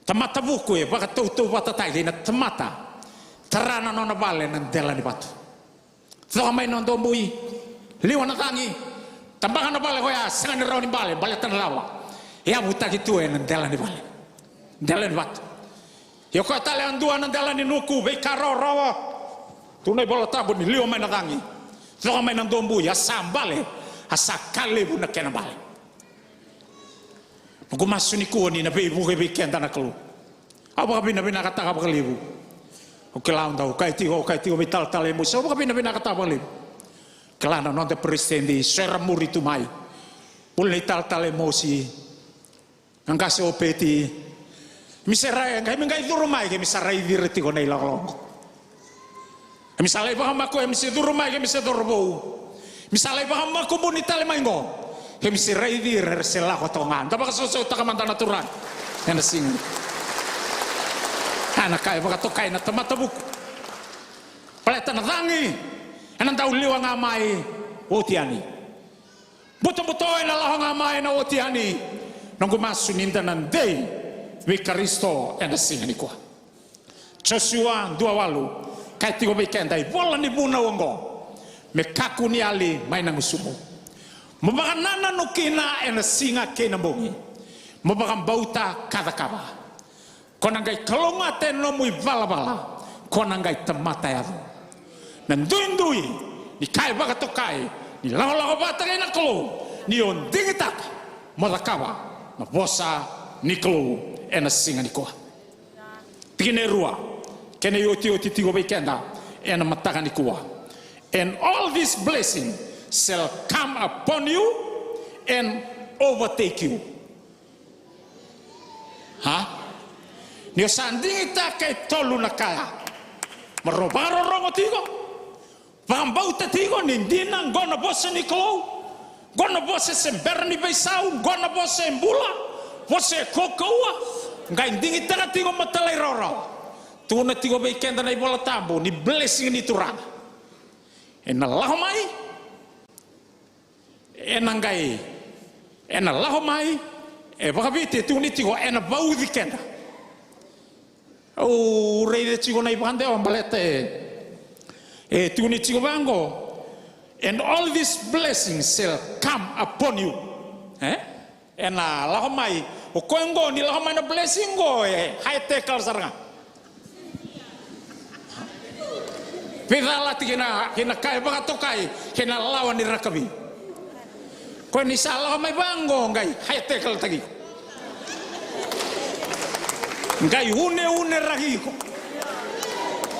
Tamata vuku e vakatautauvatataki kei na tamata tara na nona vale ena dela ni vatu. Coka mai na dobui, liwa na cagi, tabaka na vale koya, sega ni rawa ni bale, baleta na cava? E yavutaki tu ena dela ni vale, dela ni vatu. Ia o koya tale a dua na dela ni nuku, veika rawarawa. Tukuna iVola Tabu ni liwa mai na cagi, coka mai na dobui, a sa bale, a sa ka levu na kena bale. Noqu masu nikua ni na veivuke vei keda na Kalou. Au vakavinavinakataka vakalevu. Au kila au dau kaya tiko, au kaya tiko vei talatala Emosi, au vakavinavinakataka vakalevu. Kila na noda peresitedi, so era muri tu mai. Vuli na italatala Emosi, na qase Opeti. Mi se rai, qai mi qai curu mai, qai mi sa raici ira tiko na ilakolako. Kemi sa lai vakamakuwa, kemi se curu mai, kemi se cauravou. Kemi sa lai vakamakubuni tale mai qo, kemi se raici ira era se lako toka ga. Da vakasosomitaka mada na Turaga ena siga. A na ka e vakatokai na tamata vuku. Baleta na cagi ena dau liwa ga mai, oti yani. Butobuto ena lako ga mai, ena oti yani. Noqu masu ni da na dei vei Karisito ena siga nikua. Josua dua walu, kaya tiko vei keda ivola ni vunau oqo, me kakua ni yali mai na gusumu. Mo vakanananu kina ena siga kei na bogi, mo vakabauta ka cakava. Ko na qai kalougata ena nomu ivalavala, ko na qai tamata yaco. Na duidui ni ka e vakatokai ni lakolako vata kei na Kalou, ni o digitaka mo cakava na vosa ni Kalou ena siga nikua. Tikina e rua, kena iotioti tiko vei keda ena mataka nikua. And all this blessing shall come upon you and overtake you. Ha? Ni o sa digitaka e tolu na ka ya, mo vakarorogo tiko, vakabauta tiko ni dina, qo na vosa ni Kalou, qo na vosa se bera ni veisau, qo na vosa e bula, vosa e kaukauwa. Qai digitaka tiko mo talairawarawa. Tukuna tiko vei keda na iVola Tabu ni blessing ni Turaga ena lako mai, ena qai, ena lako mai, e vakaviti e tukuni tiko ena vauci keda. Au raica tiko na ivakadewa baleta e, e tukuni tiko vaqo, and all these blessings shall come upon you. E? Ena lako mai, o koya qo ni lako mai na blessing qo, e high tackle sara ga. Veicalati kei na, kei na ka e vakatokai kei na lawa ni rakavi. Koya ni sa lako mai vaqo qai high tackle taki iko. Qai uneune raki iko.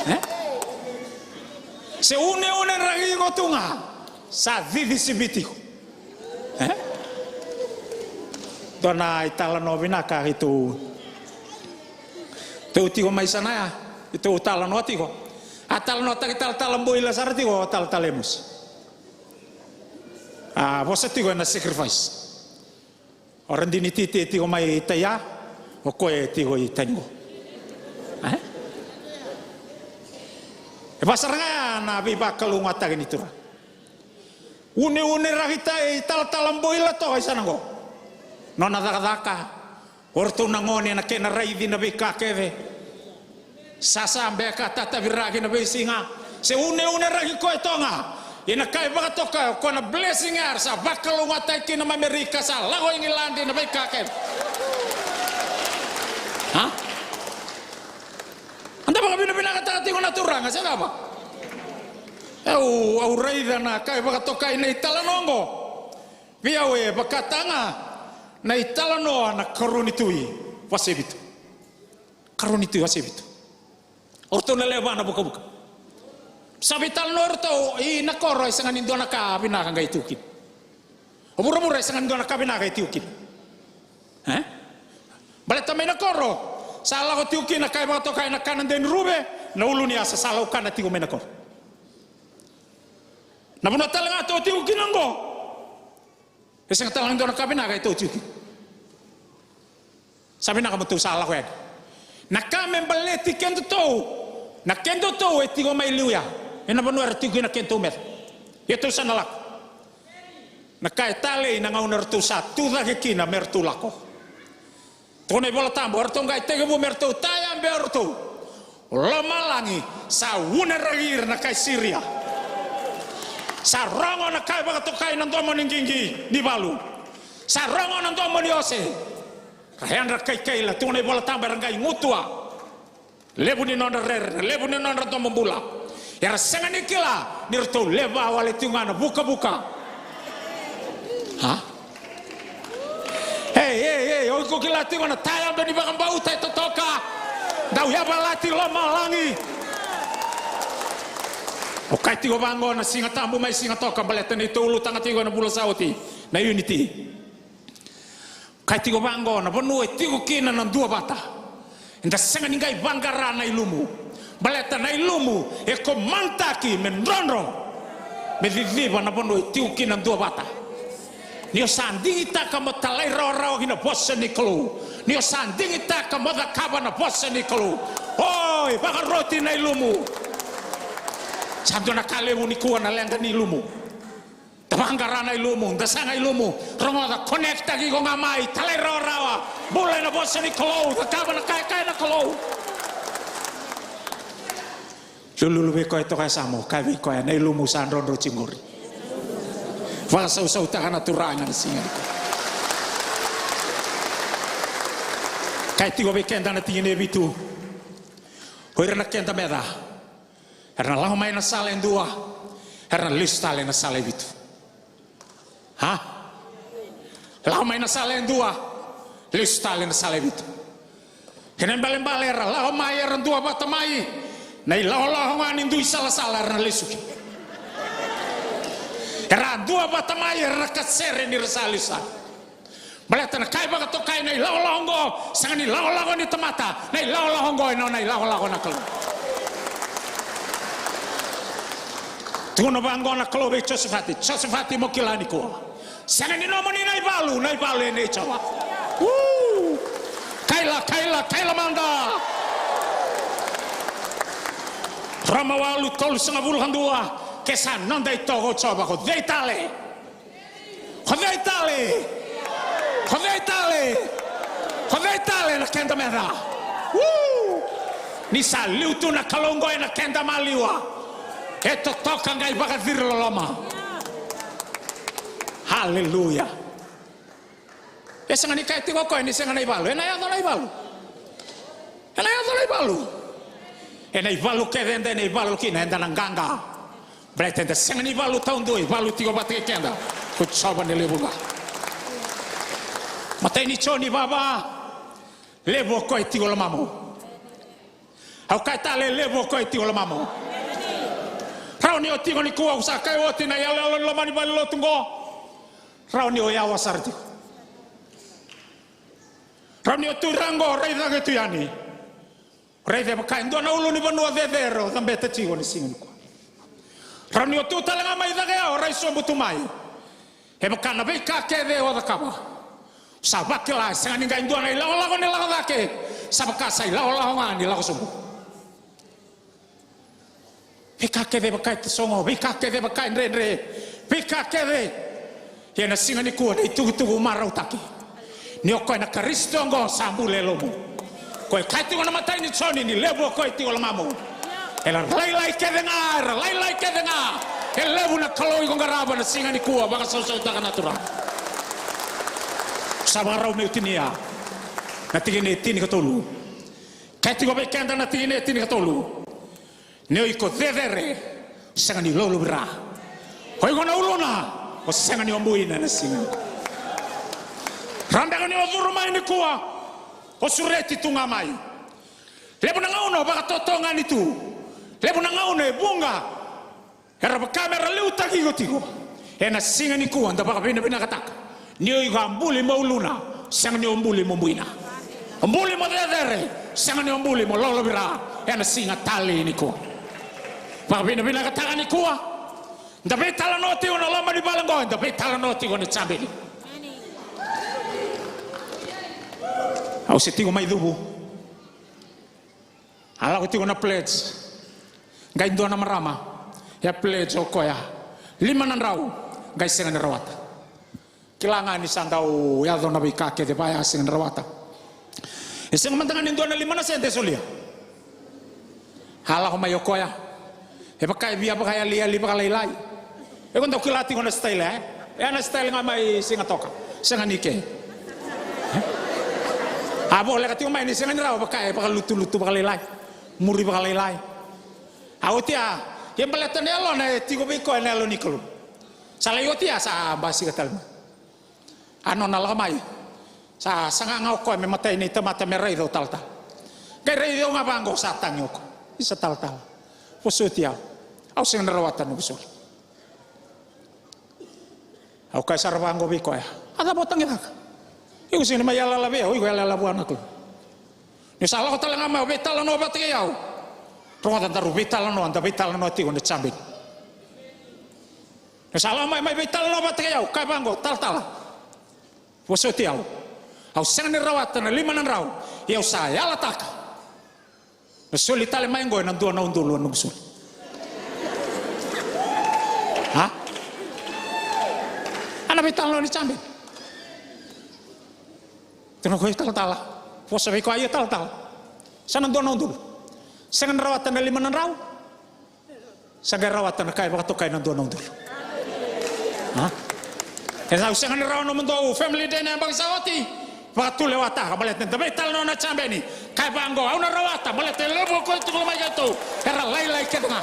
E? Se uneune raki iko tu ga, sa cici siviti iko. E? Dua na italanoa vinaka keitou, tou tiko mai sana ya, keitou talanoa tiko. A talanoataki talatala Boila sara tiko o talatala Emosi. A vosa tiko ena sacrifice. O radini titi e tiko mai Taia, o koya e tiko i Taniqo. E? E vaka sara ga ya na veivakalougatataki ni Turaga. Uneune raki tai talatala Boila toka i sana qo. Nona cakacaka, O ratou na gone na kena raici na veika kece. Sa sa beka tataviraki na veisiga. Se uneune raki koya toga. Ia na kai vakatokai o koya na blessing era sa vakalougatataki kina mai Amerika sa lako i Igiladi na veika kece. A? Eda vakavinavinakataka tiko na Turaga se cava? Au, au raica na kai vakatokai na italanoa oqo. Vei au e vakataga na italanoa na Karua ni Tui wase vitu. Karua ni Tui wase vitu. O ratou na lewe va na vukavuka. Sa veitalanoa o ratou i na koro e sega ni dua na ka vinaka qai tiko kina. O vuravura e sega ni dua na ka vinaka e tiko kina. E? Baleta mai na koro sa lako tiko kina kai vakatokai na kana deniruve, na uluniyasa sa laukana tiko mai na koro. Na vanua tale ga tou tiko kina oqo. E sega tale ga ni dua na ka vinaka e tou tiko kina. Sa vinaka mo tou sa lako yani. Na ka me baleti kedatou, na kedatou e tiko mai liu ya. E na vanua era tiko kina kedatou meca. Ia tou sa na lako. Na ka e talei na gauna eratou sa tu cake kina me ratou lako. Tukuna iVola Tabu, eratou qai tekivu me ratou tayabe o ratou. O lomalagi sa uneraki ira na kai Siria. Sa rogo na kai vakatokai na domo ni qiqi ni valu. Sa rogo na domo ni ose. Ra yadra kaikaila, tukuna iVola Tabu era qai gutuwa. Levu ni nodra rere, levu ni nodra domobula. Era sega ni kila ni ratou lewa wale tiko ga na vukavuka. A? Ei, ei, ei, o iko kila tiko na tayabe ni vakabauta e totoka. Dau yavalati lomalagi. O kai tiko vaqo na Siga Tabu mai Sigatoka baleta neitou ulutaga tiko ena vula sa oti na Unity. Kai tiko vaqo na vanua e tiko kina na duavata. Eda sega ni qai vaqara na ilumu. Baleta na ilumu e komantaki me drodro. Me ciciva na vanua e tiko kina na duavata. Ni o sa digitaka mo talairawarawa ki na vosa ni Kalou. Ni o sa digitaka mo cakava na vosa ni Kalou. O, e vakaroti na ilumu. Sa dua na ka levu nikua na leqa ni ilumu. Da vaqara na ilumu, da saga ilumu, rogoca, connectaki iko ga mai, talairawarawa, bula ena vosa ni Kalou, cakava na ka e kaya na Kalou. Lululu vei koya toka e yasamu, kaya vei koya na ilumu sa drodro tiko qori. Vakasausautaka na Turaga na siga nikua. Kaya tiko vei keda na tikina e vitu. O ira na keda meca. Era na lako mai na sala e dua, era na lesu tale na sala e vitu. A? Lako mai na sala e dua, lesu tale na sala e vitu. Kena ibalebale era lako mai, era dua vata mai, na ilakolako ga ni dui salasala era na lesu kina. Era dua vata mai, era na kasere ni ra sa lesu sara. Baleta na kai vakatokai na ilakolako oqo, sega ni lakolako ni tamata, na ilakolako oqo e nona ilakolako na Kalou. Tukuna vaqo na Kalou vei Josefati, Josefati mo kila nikua. Sega ni nomuni na ivalu, na ivalu e nei Jiova. U! Kaila, kaila, kaila mada. Roma walu tolusagavulu ka dua, ke sa noda itoko o Jiova ko cei tale? Ko cei tale? Ko cei tale? Ko cei tale na keda meca? U! Ni sa liu tu na Kalou oqo ena keda maliwa. E totoka qai vakaciri loloma. Aleluya. E sega ni kaya tiko o koya ni sega na ivalu. Ena yaco na ivalu. Ena yaco na ivalu. Ena ivalu kece eda na ivalu kina eda na qaqa. Baleta eda sega ni valu taudua, ivalu tiko vata kei keda ko Jiova ni levu ga. Matai ni Joni vava, levu o koya e tiko lomamu. Au kaya tale, levu o koya e tiko lomamu. Rawa ni o tiko nikua, au sa kaya oti na iyaloyalo ni loma ni valenilotu qo. Rawa ni o yawa sara tiko. Rawa ni o tu ira qo, rai cake tu yani. Raica e vaka e dua na ulunivanua cecere o cabeta tiko ni siga nikua. Rawa ni o tu tale ga mai cake ya, o rai sobu tu mai. E vaka na veika kece o cakava, sa vakila e sega ni qai dua na ilakolako ni lako cake, sa vaka sa ilakolako ga ni lako sobu. Veika kece vaka e tasogo, veika kece vaka e dredre, veika kece. Ia na siga nikua na itukutuku marautaki. Ni o koya na Karisito oqo, sa bula e lomamu. Koya e kaya tiko na imatai ni Joni, ni levu o koya e tiko e lomamu, era lailai kece ga, era lailai kece ga. E levu na Kalou iko qarava na siga nikua, vakasausautaka na Turaga. Sa vakarau meu tinia na tikina e tinikatolu. Kaya tiko vei keda na tikina e tinikatolu: Ni o iko cecere, sega ni lolovira. O iko na uluna, o sega ni o buina ena siga. Rawa beka ni o curu mai nikua, o sureti tu ga mai. Levu na gauna o vakatotogani tu. Levu na gauna e vuqa era vaka mera liutaki iko tiko. Ena siga nikua da vakavinavinakataka. Ni o iko a buli mo uluna, sega ni o buli mo buina. O buli mo cecere, sega ni o buli mo lolovira. Ena siga talei nikua, vakavinavinakataka nikua. Da veitalanoa tiko na loma ni vale oqo, da veitalanoa tiko na jabeni. Au se tiko mai Cuvu. A lako tiko na pledge. Qai dua na marama e a pledge o koya lima na drau, qai sega ni rawata. Kila ga ni sa dau yaco na veika kece vaya, sega ni rawata. E sega mada ga ni dua na lima na sede e solia. A lako mai o koya, e vaka e via vakayaliyali vakalailai. E ko dau kila tiko na style, e? E a na style ga mai Sigatoka, sega ni ke. A voleka tiko mai ni sega ni rawa, vaka e vakalutulutu vakalailai, muri vakalailai. A oti a, ia baleta na yalona e tiko vei koya na yalo ni Kalou. Sa lai oti a, sa basika tale mai. A nona lako mai, sa saga ga o koya me matai ni tamata me raica o talatala. Qai raici au ga vaqo, sa tagi o koya. Isa talatala, vosoti au, au sega ni rawata noqu soli. Au kaya sara vaqo vei koya, a cava o tagicaka? Iko sega ni mai yalayala vei au, iko yalayala vua na Kalou. Ni sa lako tale ga mai o veitalanoa vata kei au. Rogoca, daru veitalanoa, da veitalanoa tiko na jabeni. Ni sa lako mai, mai veitalanoa vata kei au, kaya vaqo, talatala, vosoti au, au sega ni rawata na lima na drau, ia au sa yalataka me soli tale mai oqo ena dua na udolu na noqu soli. A? A na veitalanoa ni jabeni. Tukuna o koya, talatala, vosa vei koya, ia talatala, sa na dua na udolu. Sega ni rawata na lima na drau, sa qai rawata na ka e vakatokai na dua na udolu. A? E sa, au sega ni rawa nomudou family day na yabaki sa oti. Vakatulewataka baleta da veitalanoa na jabeni. Kaya vaqo, au na rawata baleta e levu o koya tiko mai keitou era lailai kece ga.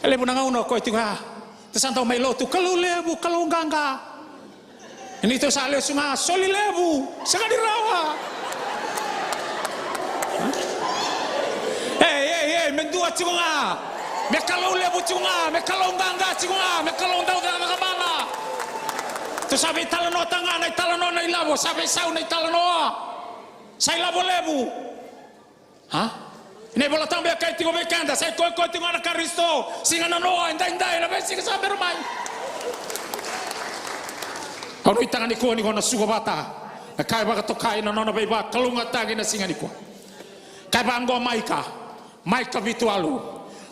E levu na gauna o koya tiko ya, da sa dau mai lotu, Kalou levu, Kalou qaqa. Ni tou sa lesu ga, soli levu, sega ni rawa. Ei, ei, ei, me dua tiko ga, me Kalou levu tiko ga, me Kalou qaqa tiko ga, me Kalou dau cakacaka mana. Tou sa veitalanoataka ga na italanoa na ilavo, sa veisau na italanoa. Sa ilavo levu. A? Na iVolatabu e kaya tiko vei keda, sa ikoikoi tiko ga na Karisito, siga nanoa, edaidai, na veisiga sa bera mai. Au nuitaka nikua ni ko na suka vata na ka e vakatokai na nona veivakalougatataki na siga nikua. Kaya vaqo Maika, Maika vitu walu,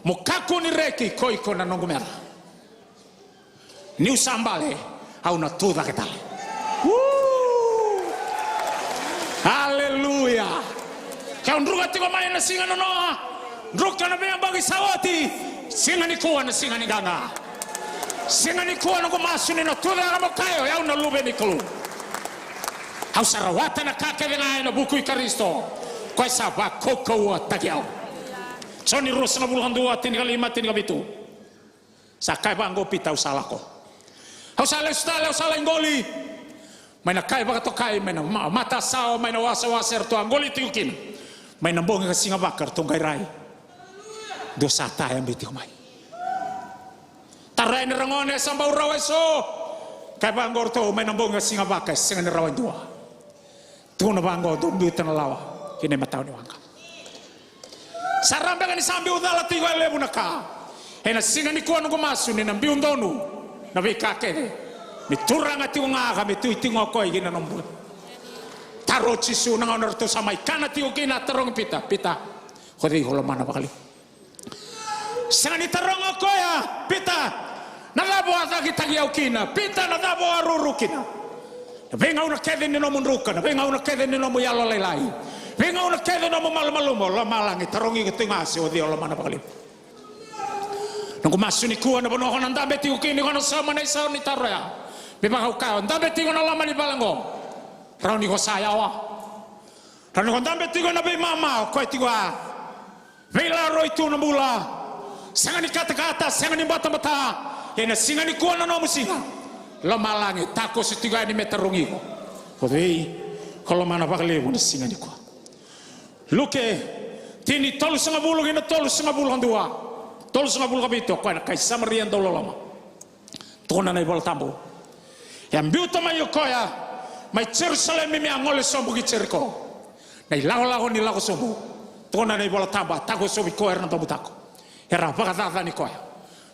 mo kakua ni reki ko iko na noqu meca. Niu sa bale, au na tu cake tale. Uu! Aleluya! Ke o druka tiko mai na siga nanoa, druka na veiyabaki sa oti, siga nikua na siga ni qaqa. Siga nikua noqu masu ni na tu cake mo kaya, o yau na luve ni Kalou. Au sa rawata na ka kece ga ena vuku i Karisito, ko e sa vakaukauwataki au. Joni ruasagavulu ka dua, tinikalima, tinikavitu. Sa kaya vaqo o Pita, au sa lako. Au sa lesu tale, au sa lai qoli mai na ka e vakatokai mai na ma-, matasawa, mai na wasawasa eratou a qoli tiko kina. Mai na bogi ka sigavaka eratou qai rai. Dua sa tayabe tiko mai. Taro yani ira gone, sa bau rawa eso. Kaya vaqo o ratou, mai na bogi ka sigavaka e sega ni rawa e dua. Tukuna vaqo, dou biuta na lawa ki na imatau ni waqa. Sa rawa beka ni sa biu cala tiko e levu na ka. Ena siga nikua noqu masu ni na biu donu na veika kece. Me turaga tiko ga ka me tu tiko ga o koya ki na nomu bula. Taro o Jisu na gauna ratou sa mai kana tiko kina, a tarogi Pita, Pita, ko cei ko lomana vakalevu? Sega ni taroga o koya, Pita, Na cava o a cakitaki au kina? Pita, na cava o a ruru kina? Na veigauna kece ni nomu druka, na veigauna kece ni nomu yalolailai, veigauna kece ni nomu malumalumu, o lomalagi tarogi iko tu ga se o cei o lomana vakalevu. Noqu masu nikua, na vanua ko na dabe tiko kina, ni ko na sauma na isau ni taro ya, me vaka au kaya, o dabe tiko na loma ni vale oqo, rawa ni ko sa yawa. Rawa ni ko dabe tiko ena veimama, o koya tiko a veilaroi tu na bula. Sega ni katakata, sega ni batabata. Ia na siga nikua na nomu siga. Lomalagi takoso tiko yani me tarogi iko, o cei ko lomana vakalevu na siga nikua? Luke tini, tolusagavulu kei na tolusagavulu ka dua, tolusagavulu ka vitu, o koya na kai Samaria dauloloma. Tukuna na iVola Tabu, e a biuta mai o koya mai Jerusalemi me a gole sobu ki Jeriko. Na ilakolako ni lako sobu, tukuna na iVola Tabu, a takosovi koya ira na domotako. Era vakacacani koya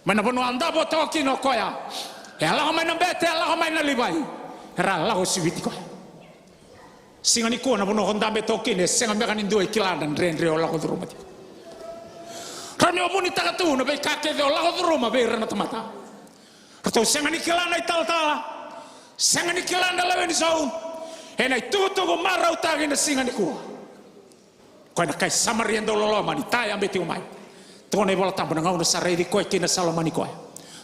mai na vanua a davo toka kina o koya. E a lako mai na bete, e a lako mai na Livai, era a lako siviti koya. Siga nikua na vanua ko dabe toka kina, e sega beka ni dua e kila na dredre o lako curuma tiko. Rawa ni o vunitaka tu na veika kece o lako curuma vei ira na tamata. Ratou sega ni kila na italatala, sega ni kila na lewe ni sau. Ena itukutuku marautaki na siga nikua. Koya na kai Samaria dauloloma ni ta yabe tiko mai. Tukuna na iVola Tabu, na gauna sa raici koya kina sa lomani koya,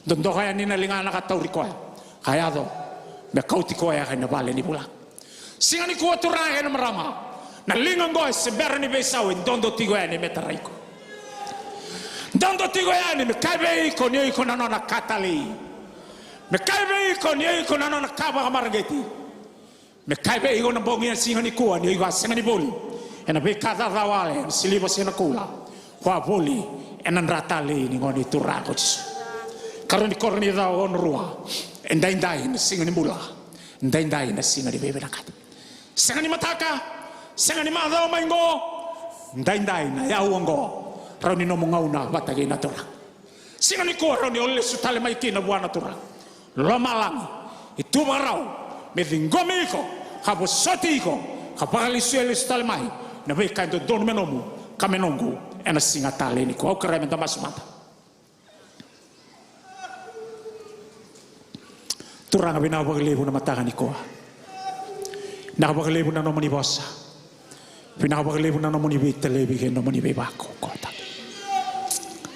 dodoka yani na ligana ka tauri koya, ka yaco me kauti koya ki na vale ni vula. Siga nikua turaga kei na marama, na liga oqo e se bera ni veisau, e dodo tiko yani me tarai iko. Dodo tiko yani me kaya vei iko ni o iko na nona ka talei. Me kaya vei iko ni o iko na nona ka vakamareqeti. Me kaya vei iko na bogi ena siga nikua ni o iko a sega ni voli ena veika cacawale, ena siliva se na koula. Ko a voli ena dra talei ni Gone Turaga ko Jisu. Karua ni Korinica ono rua. E daidai na siga ni bula. E daidai na siga ni veivinakati. Sega ni mataka, sega ni macawa mai qo. Daidai na yau oqo. Rawa ni nomu gauna vata kei na Turaga. Siga nikua rawa ni o lesu tale mai kina vua na Turaga. Lomalagi e tu vakarau me ciqomi iko, ka vosoti iko, ka vakalesuya lesu tale mai na veika e dodonu me nomu ka me noqu ena siga talei nikua. Au kerea me da masu mada. Turaga, vinaka vakalevu na mataka nikua. Vinaka vakalevu na nomuni vosa. Vinaka vakalevu na nomuni veitalevi kei na nomuni veivakaukauwataki.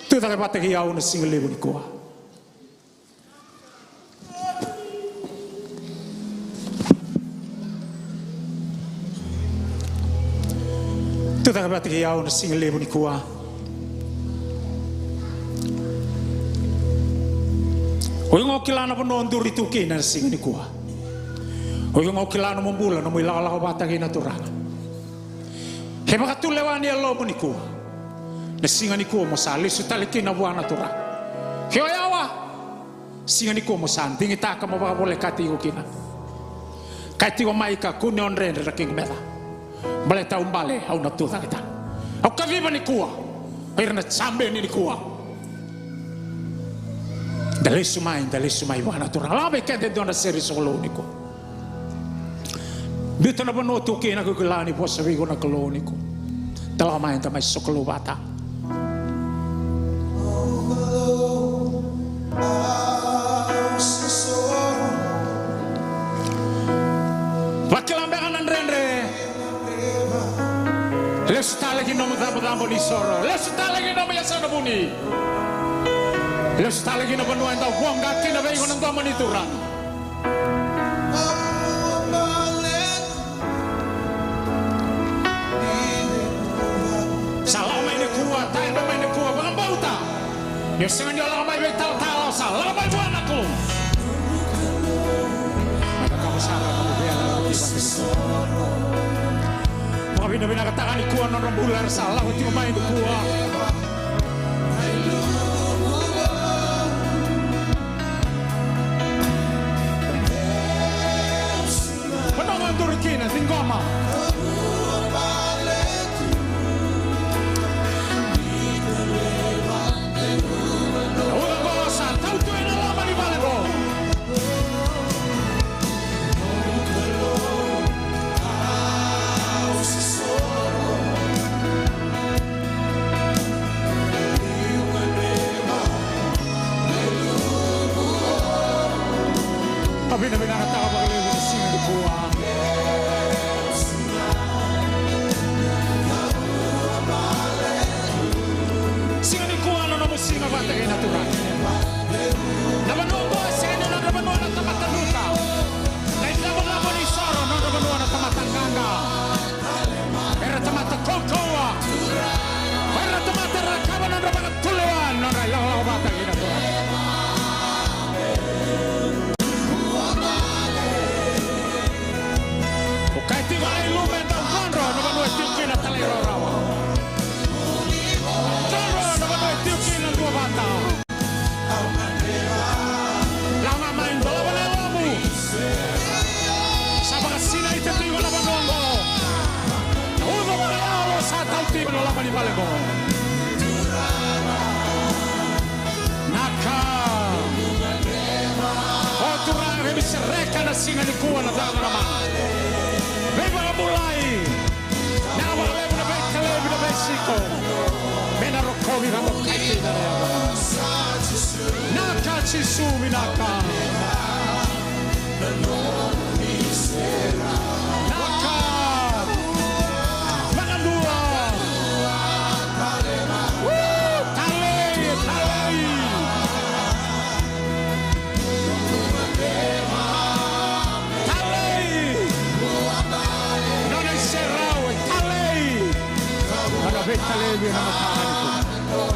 Tucake vata kei au na siga levu nikua. Tucake vata kei au na siga levu nikua. O iko ga o kila na vanua o duri tu kina na siga nikua. O iko ga o kila nomu bula, nomu ilakolako vata kei na Turaga. Ke vakatulewa ni yalomu nikua, na siga nikua mo sa lesu tale kina vua na Turaga. Ke o yawa, siga nikua mo sa digitaka mo vakavolekati iko kina. Kaya tiko mai, kakua ni o dredre na kequ meca, baleta au bale, au na tucake tale. Au kaciva nikua o ira na jabeni nikua. Da lesu mai, da lesu mai vua na Turaga. Lako vei keda e dua na sere sokalou nikua. Biuta na vanua tu kina, ko kila ni vosa vei iko na Kalou nikua. Da lako mai, da mai sokalou vata. Vakila beka na dredre. Lesu tale ki nomu cabocabo ni soro. Lesu tale ki nomu yasana vuni. Lesu tale ki na vanua eda voqa kina vei iko na domo ni Turaga. Sa lako mai nikua, tabe mai nikua, vakabauta. Ni o sega ni o lako mai vei talatala, o sa lako mai vua na Kalou. Vakavinavinakataka nikua na nodra bula era sa lako tiko mai nikua. Vanua ga o duri kina, ciqoma. Na uca qo sa tau tu ena loma ni vale qo. Vale qo. Naka. O Turaga, keimami sereka na siga nikua na cakacaka mana. Veivakabulai. Na vakalevu na veitalevi na veisiko. Me na rokovi na mokai kei na reva. Naka Jisu vinaka. Naka. Vakadua. Woo! Talei, talei. Talei. Nona iserau e talei. Nona veitalevi na mataka nikua.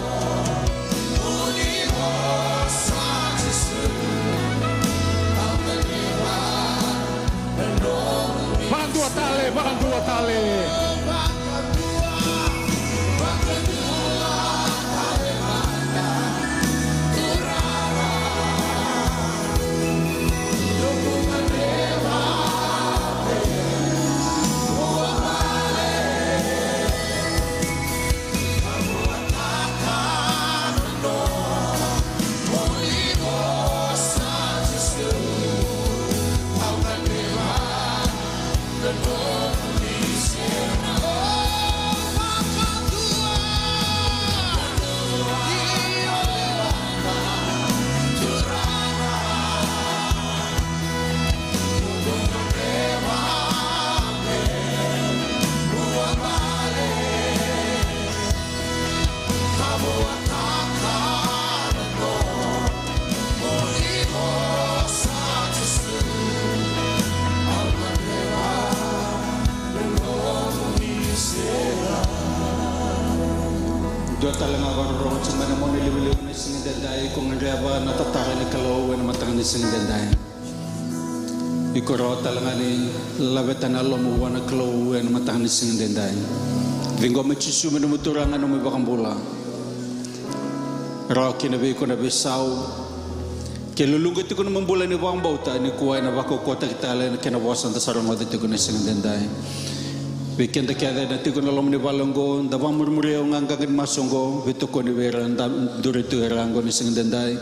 Vakadua tale, vakadua tale. Dua tale ga vakarorogo tiko mai na mona livaliva na siga edaidai, ko gadreva na tatara ni Kalou ena mataka ni siga edaidai. Iko rawa tale ga ni laveta na yalomu vua na Kalou ena mataka ni siga edaidai. Ciqoma Jisu me nomu Turaga, nomu iVakabula. Rawa kina vei iko na veisau. Ke luluqa tiko nomu bula ni vakabauta, nikua ena vakaukauwataki tale na kena vosa da sa rogoca tiko na siga edaidai. Vei keda kece na tiko ena loma ni vale oqo, da vakamurimuria na qaqa ni masu oqo, veitokoni vei ira da duri tu era oqo na siga edaidai.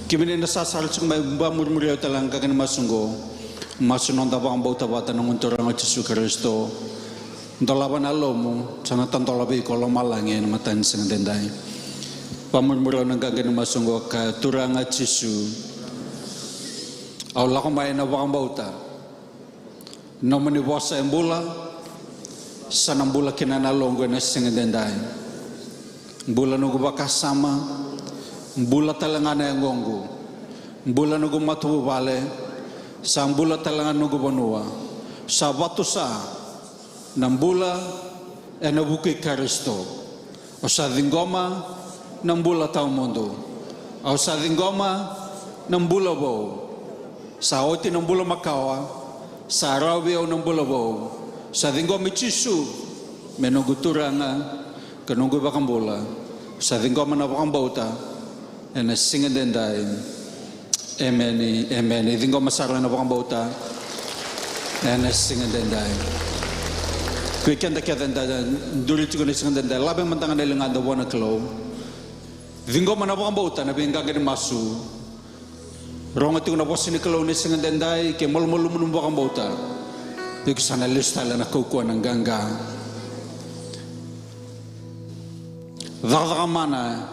Kemuni na sasara tiko mai, vakamurimuria tale na qaqa ni masu oqo. Masu noda vakabauta vata na noda Turaga o Jisu Karisito. Dolava na yalomu, sa na tadola vei iko lomalagi ena mataka ni siga edaidai. Vakamurimuria na qaqa ni masu oqo, ka Turaga Jisu, au lako mai ena vakabauta. Nomuni vosa e bula, sa na bula kina na yaloqu ena siga edaidai. Bula noqu vakasama, bula tale ga na yagoqu, bula noqu matavuvale, sa bula tale ga noqu vanua. Sa vatusa na bula ena vuku i Karisito. Au sa ciqoma na bula tawamudu. Au sa ciqoma na bula vou. Sa oti na bula makawa, sa rawa vei au na bula vou. Sa ciqomi Jisu me noqu Turaga ka noqu iVakabula. Sa ciqoma na vakabauta ena siga edaidai. Emeni, emeni. Ciqoma sara na vakabauta ena siga edaidai. Vei keda kece da duri tiko na siga edaidai, lave mada ga na ligada vua na Kalou. Ciqoma na vakabauta na veiqaqa ni masu. Rogo tiko na vosa ni Kalou na siga edaidai, ke malumalumu nomu vakabauta, iko sa na lesu tale ena kaukauwa, na qaqa. Cakacaka mana,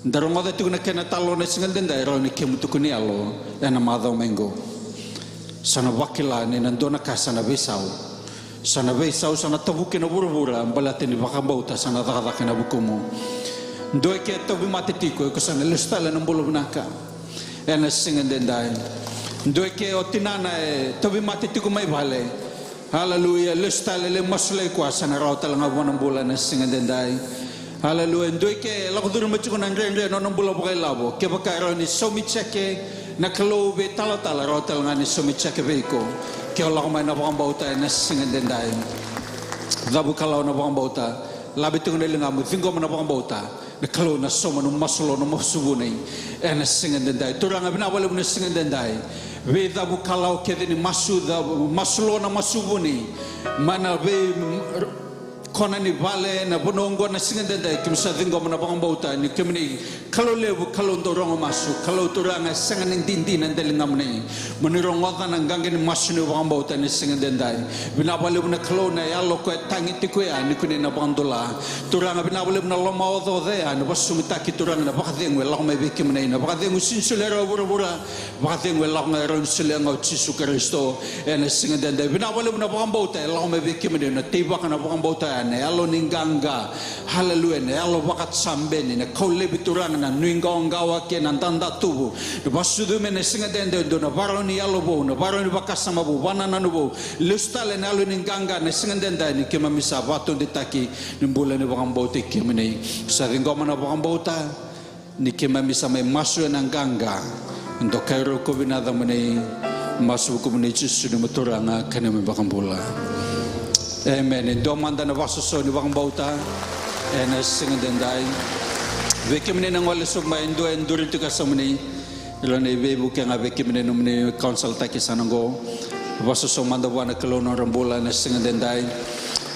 da rogoca tiko na kena talanoa na siga edaidai, rawa ni kemu tuku ni yalo ena macawa mai qo. Sa na vakila ni na dua na ka sa na veisau. Sa na veisau, sa na tavuki na vuravura, baleta ni vakabauta sa na cakacaka ena vukumu. Dua eke e tauvimate tiko, iko sa na lesu tale ena bula vinaka ena siga edaidai. Dua eke o tinana e tauvimate tiko mai vale. Aleluya, lesu tale, lai masulaki koya, sa na rawa tale ga vua na bula ena siga edaidai. Aleluya. Dua eke e lako curu mai tiko na dredre ena nona bula vakailavo, kevaka e rawa ni saumi jeke na Kalou vei talatala, rawa tale ga ni saumi jeke vei iko. Ke o lako mai na vakabauta ena siga edaidai. Cavuikalawa na vakabauta. Lave tiko na ligamu, ciqoma na vakabauta. Na Kalou na sauma nomu masulou, nomu masu vuni ena siga edaidai. Turaga, vinaka vakalevu na siga edaidai. Veicavuikalawa kece ni masu, cavu, masulou na masu vuni. Mai na vei kona ni vale, na vanua oqo na siga edaidai, keimami sa ciqoma na vakabauta ni kemuni Kalou levu, Kalou dau rogo masu, Kalou Turaga e sega ni didi na daligamuni. Mo ni rogoca na qaqa ni masu ni vakabauta ena siga edaidai. Vinaka vakalevu na Kalou na yalo ko e tagi tiko ya ni kunei na vakadula. Turaga vinaka vakalevu na lomaocaoca ya na vasumitaki Turaga na vakacegu e lako mai vei kemuni, na vakacegu sega ni solia rawa e vuravura, vakacegu e lako ga e rawa ni solia ga o Jisu Karisito. Ena siga edaidai vinaka vakalevu na vakabauta e lako mai vei kemuni, na teivaka na vakabauta ya na yalo ni qaqa. Haleluya, na yalo vakacabeni, na kau laivi Turaga na nuiqawaqawa kei na dadatuvu. Na vakasucumi ena siga edaidai e dua na varau ni yalo vou, na varau ni vakasama vou, vanananu vou. Lesu tale na yalo ni qaqa ena siga edaidai ni keimami sa vakatoditaki ni bula ni vakabauti kemuni. Sa ciqoma na vakabauta ni keimami sa mai masu ena qaqa. Dokai rokovi na yacamuni, masu vukumuni Jisu ni neimami Turaga ka neimami iVakabula. Emeni. Dua mada na vakasoso ni vakabauta ena siga edaidai. Vei kemuni na gole sobu mai, dua e duri tiko e yasamuni. Ira na iveivuke ga vei kemuni na nomuni kaunsilitaki sa na qo. Vakasoso mada vua na Kalou na nodra bula ena siga edaidai.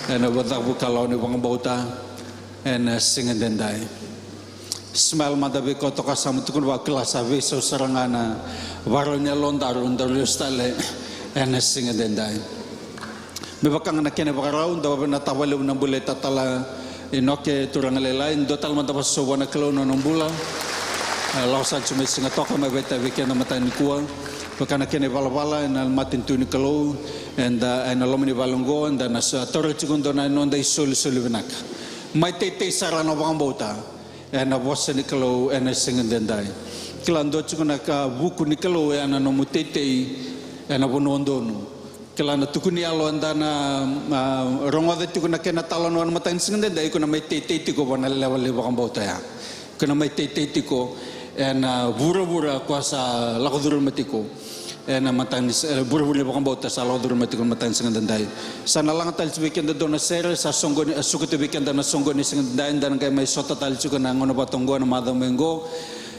Ena vakavukalawa ni vakabauta ena siga edaidai. Smile mada vei koya toka sa mai tukuna vua, kila sa veisau sara ga na varau ni yalodaru, daru lesu tale ena siga edaidai. Me vaka ga na kena ivakarau, da vakavinavinaka vakalevu na bula e tatala Inoke, turaga lailai, dua tale mada vakasoso vua na Kalou na nona bula. E, lako sara tiko mai Sigatoka, mai vakaitavi vei keda mataka nikua. Vaka na kena ivalavala ena matanitu ni Kalou, eda, ena loma ni vale oqo, eda na sa taura tiko dua na noda isolisoli vinaka. Mai teitei sara na vakabauta ena vosa ni Kalou ena siga edaidai. Kila, dua tiko na ka vuku ni Kalou ena nomu teitei ena vanua donu. Kila, na tukuni yalo eda na, a, rogoca tiko na kena talanoa ena mataka ni siga edaidai, iko na mai teitei tiko vua na lewe ni vakabauta ya. Iko na mai teitei tiko ena vuravura ko sa lako curuma tiko. Ena mataka ni s-, e, vuravura ni vakabauta sa lako curuma tiko ena mataka ni siga edaidai. Sa na laga tale tiko vei keda dua na sere, sa soqoni, e, suka tiko vei keda na soqoni ni siga edaidai, da na qai mai sota tale tiko ena gauna vata oqo, ena macawa mai oqo.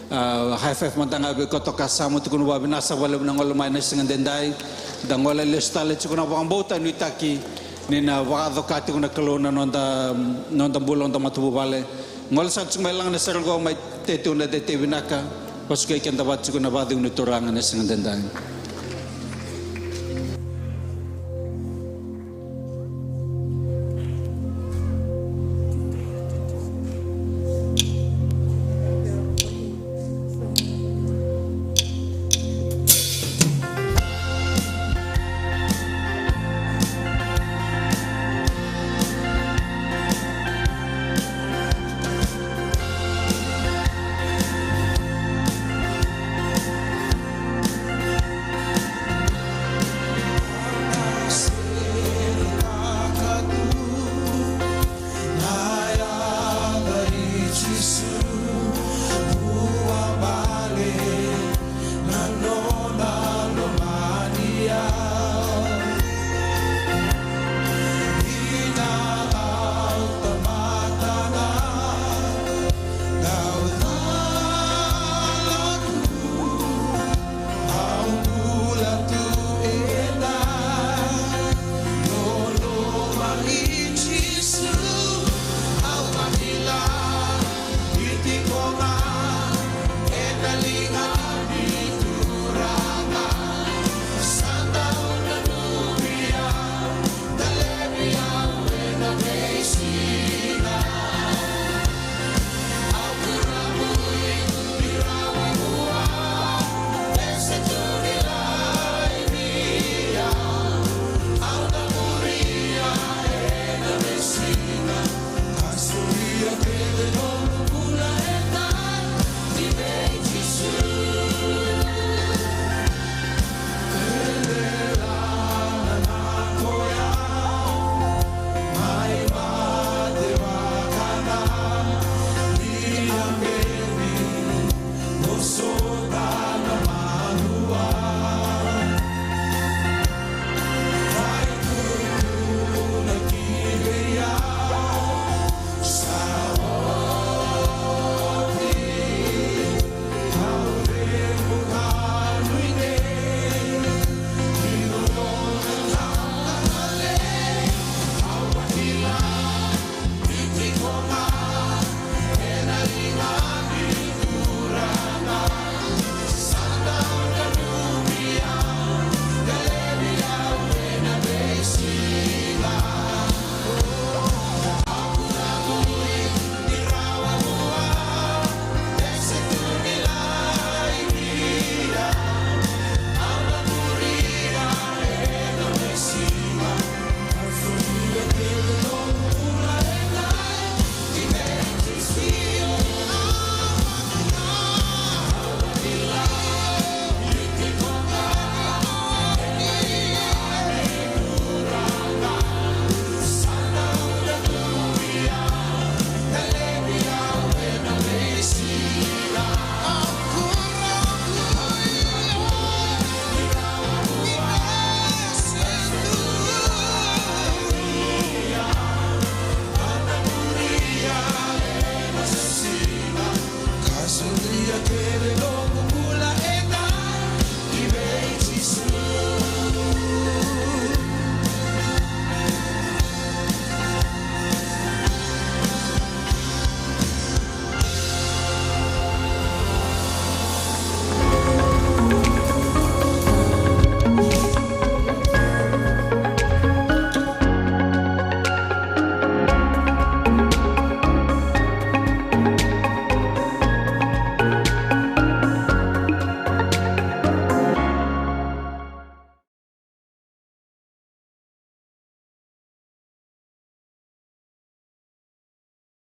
A, high five mada ga vei koya toka sa mai tukuna vua, vinaka saka vakalevu na gole mai ena siga edaidai. Da gole lesu tale tiko ena vakabauta, nuitaki ni na vakacoka tiko na Kalou na noda, noda bula, noda matavuvale. Gole saka tiko mai, laga na sere oqo, mai teitei, na teitei vinaka. Vakasukai keda vata tiko ena vakacegu ni Turaga ena siga edaidai.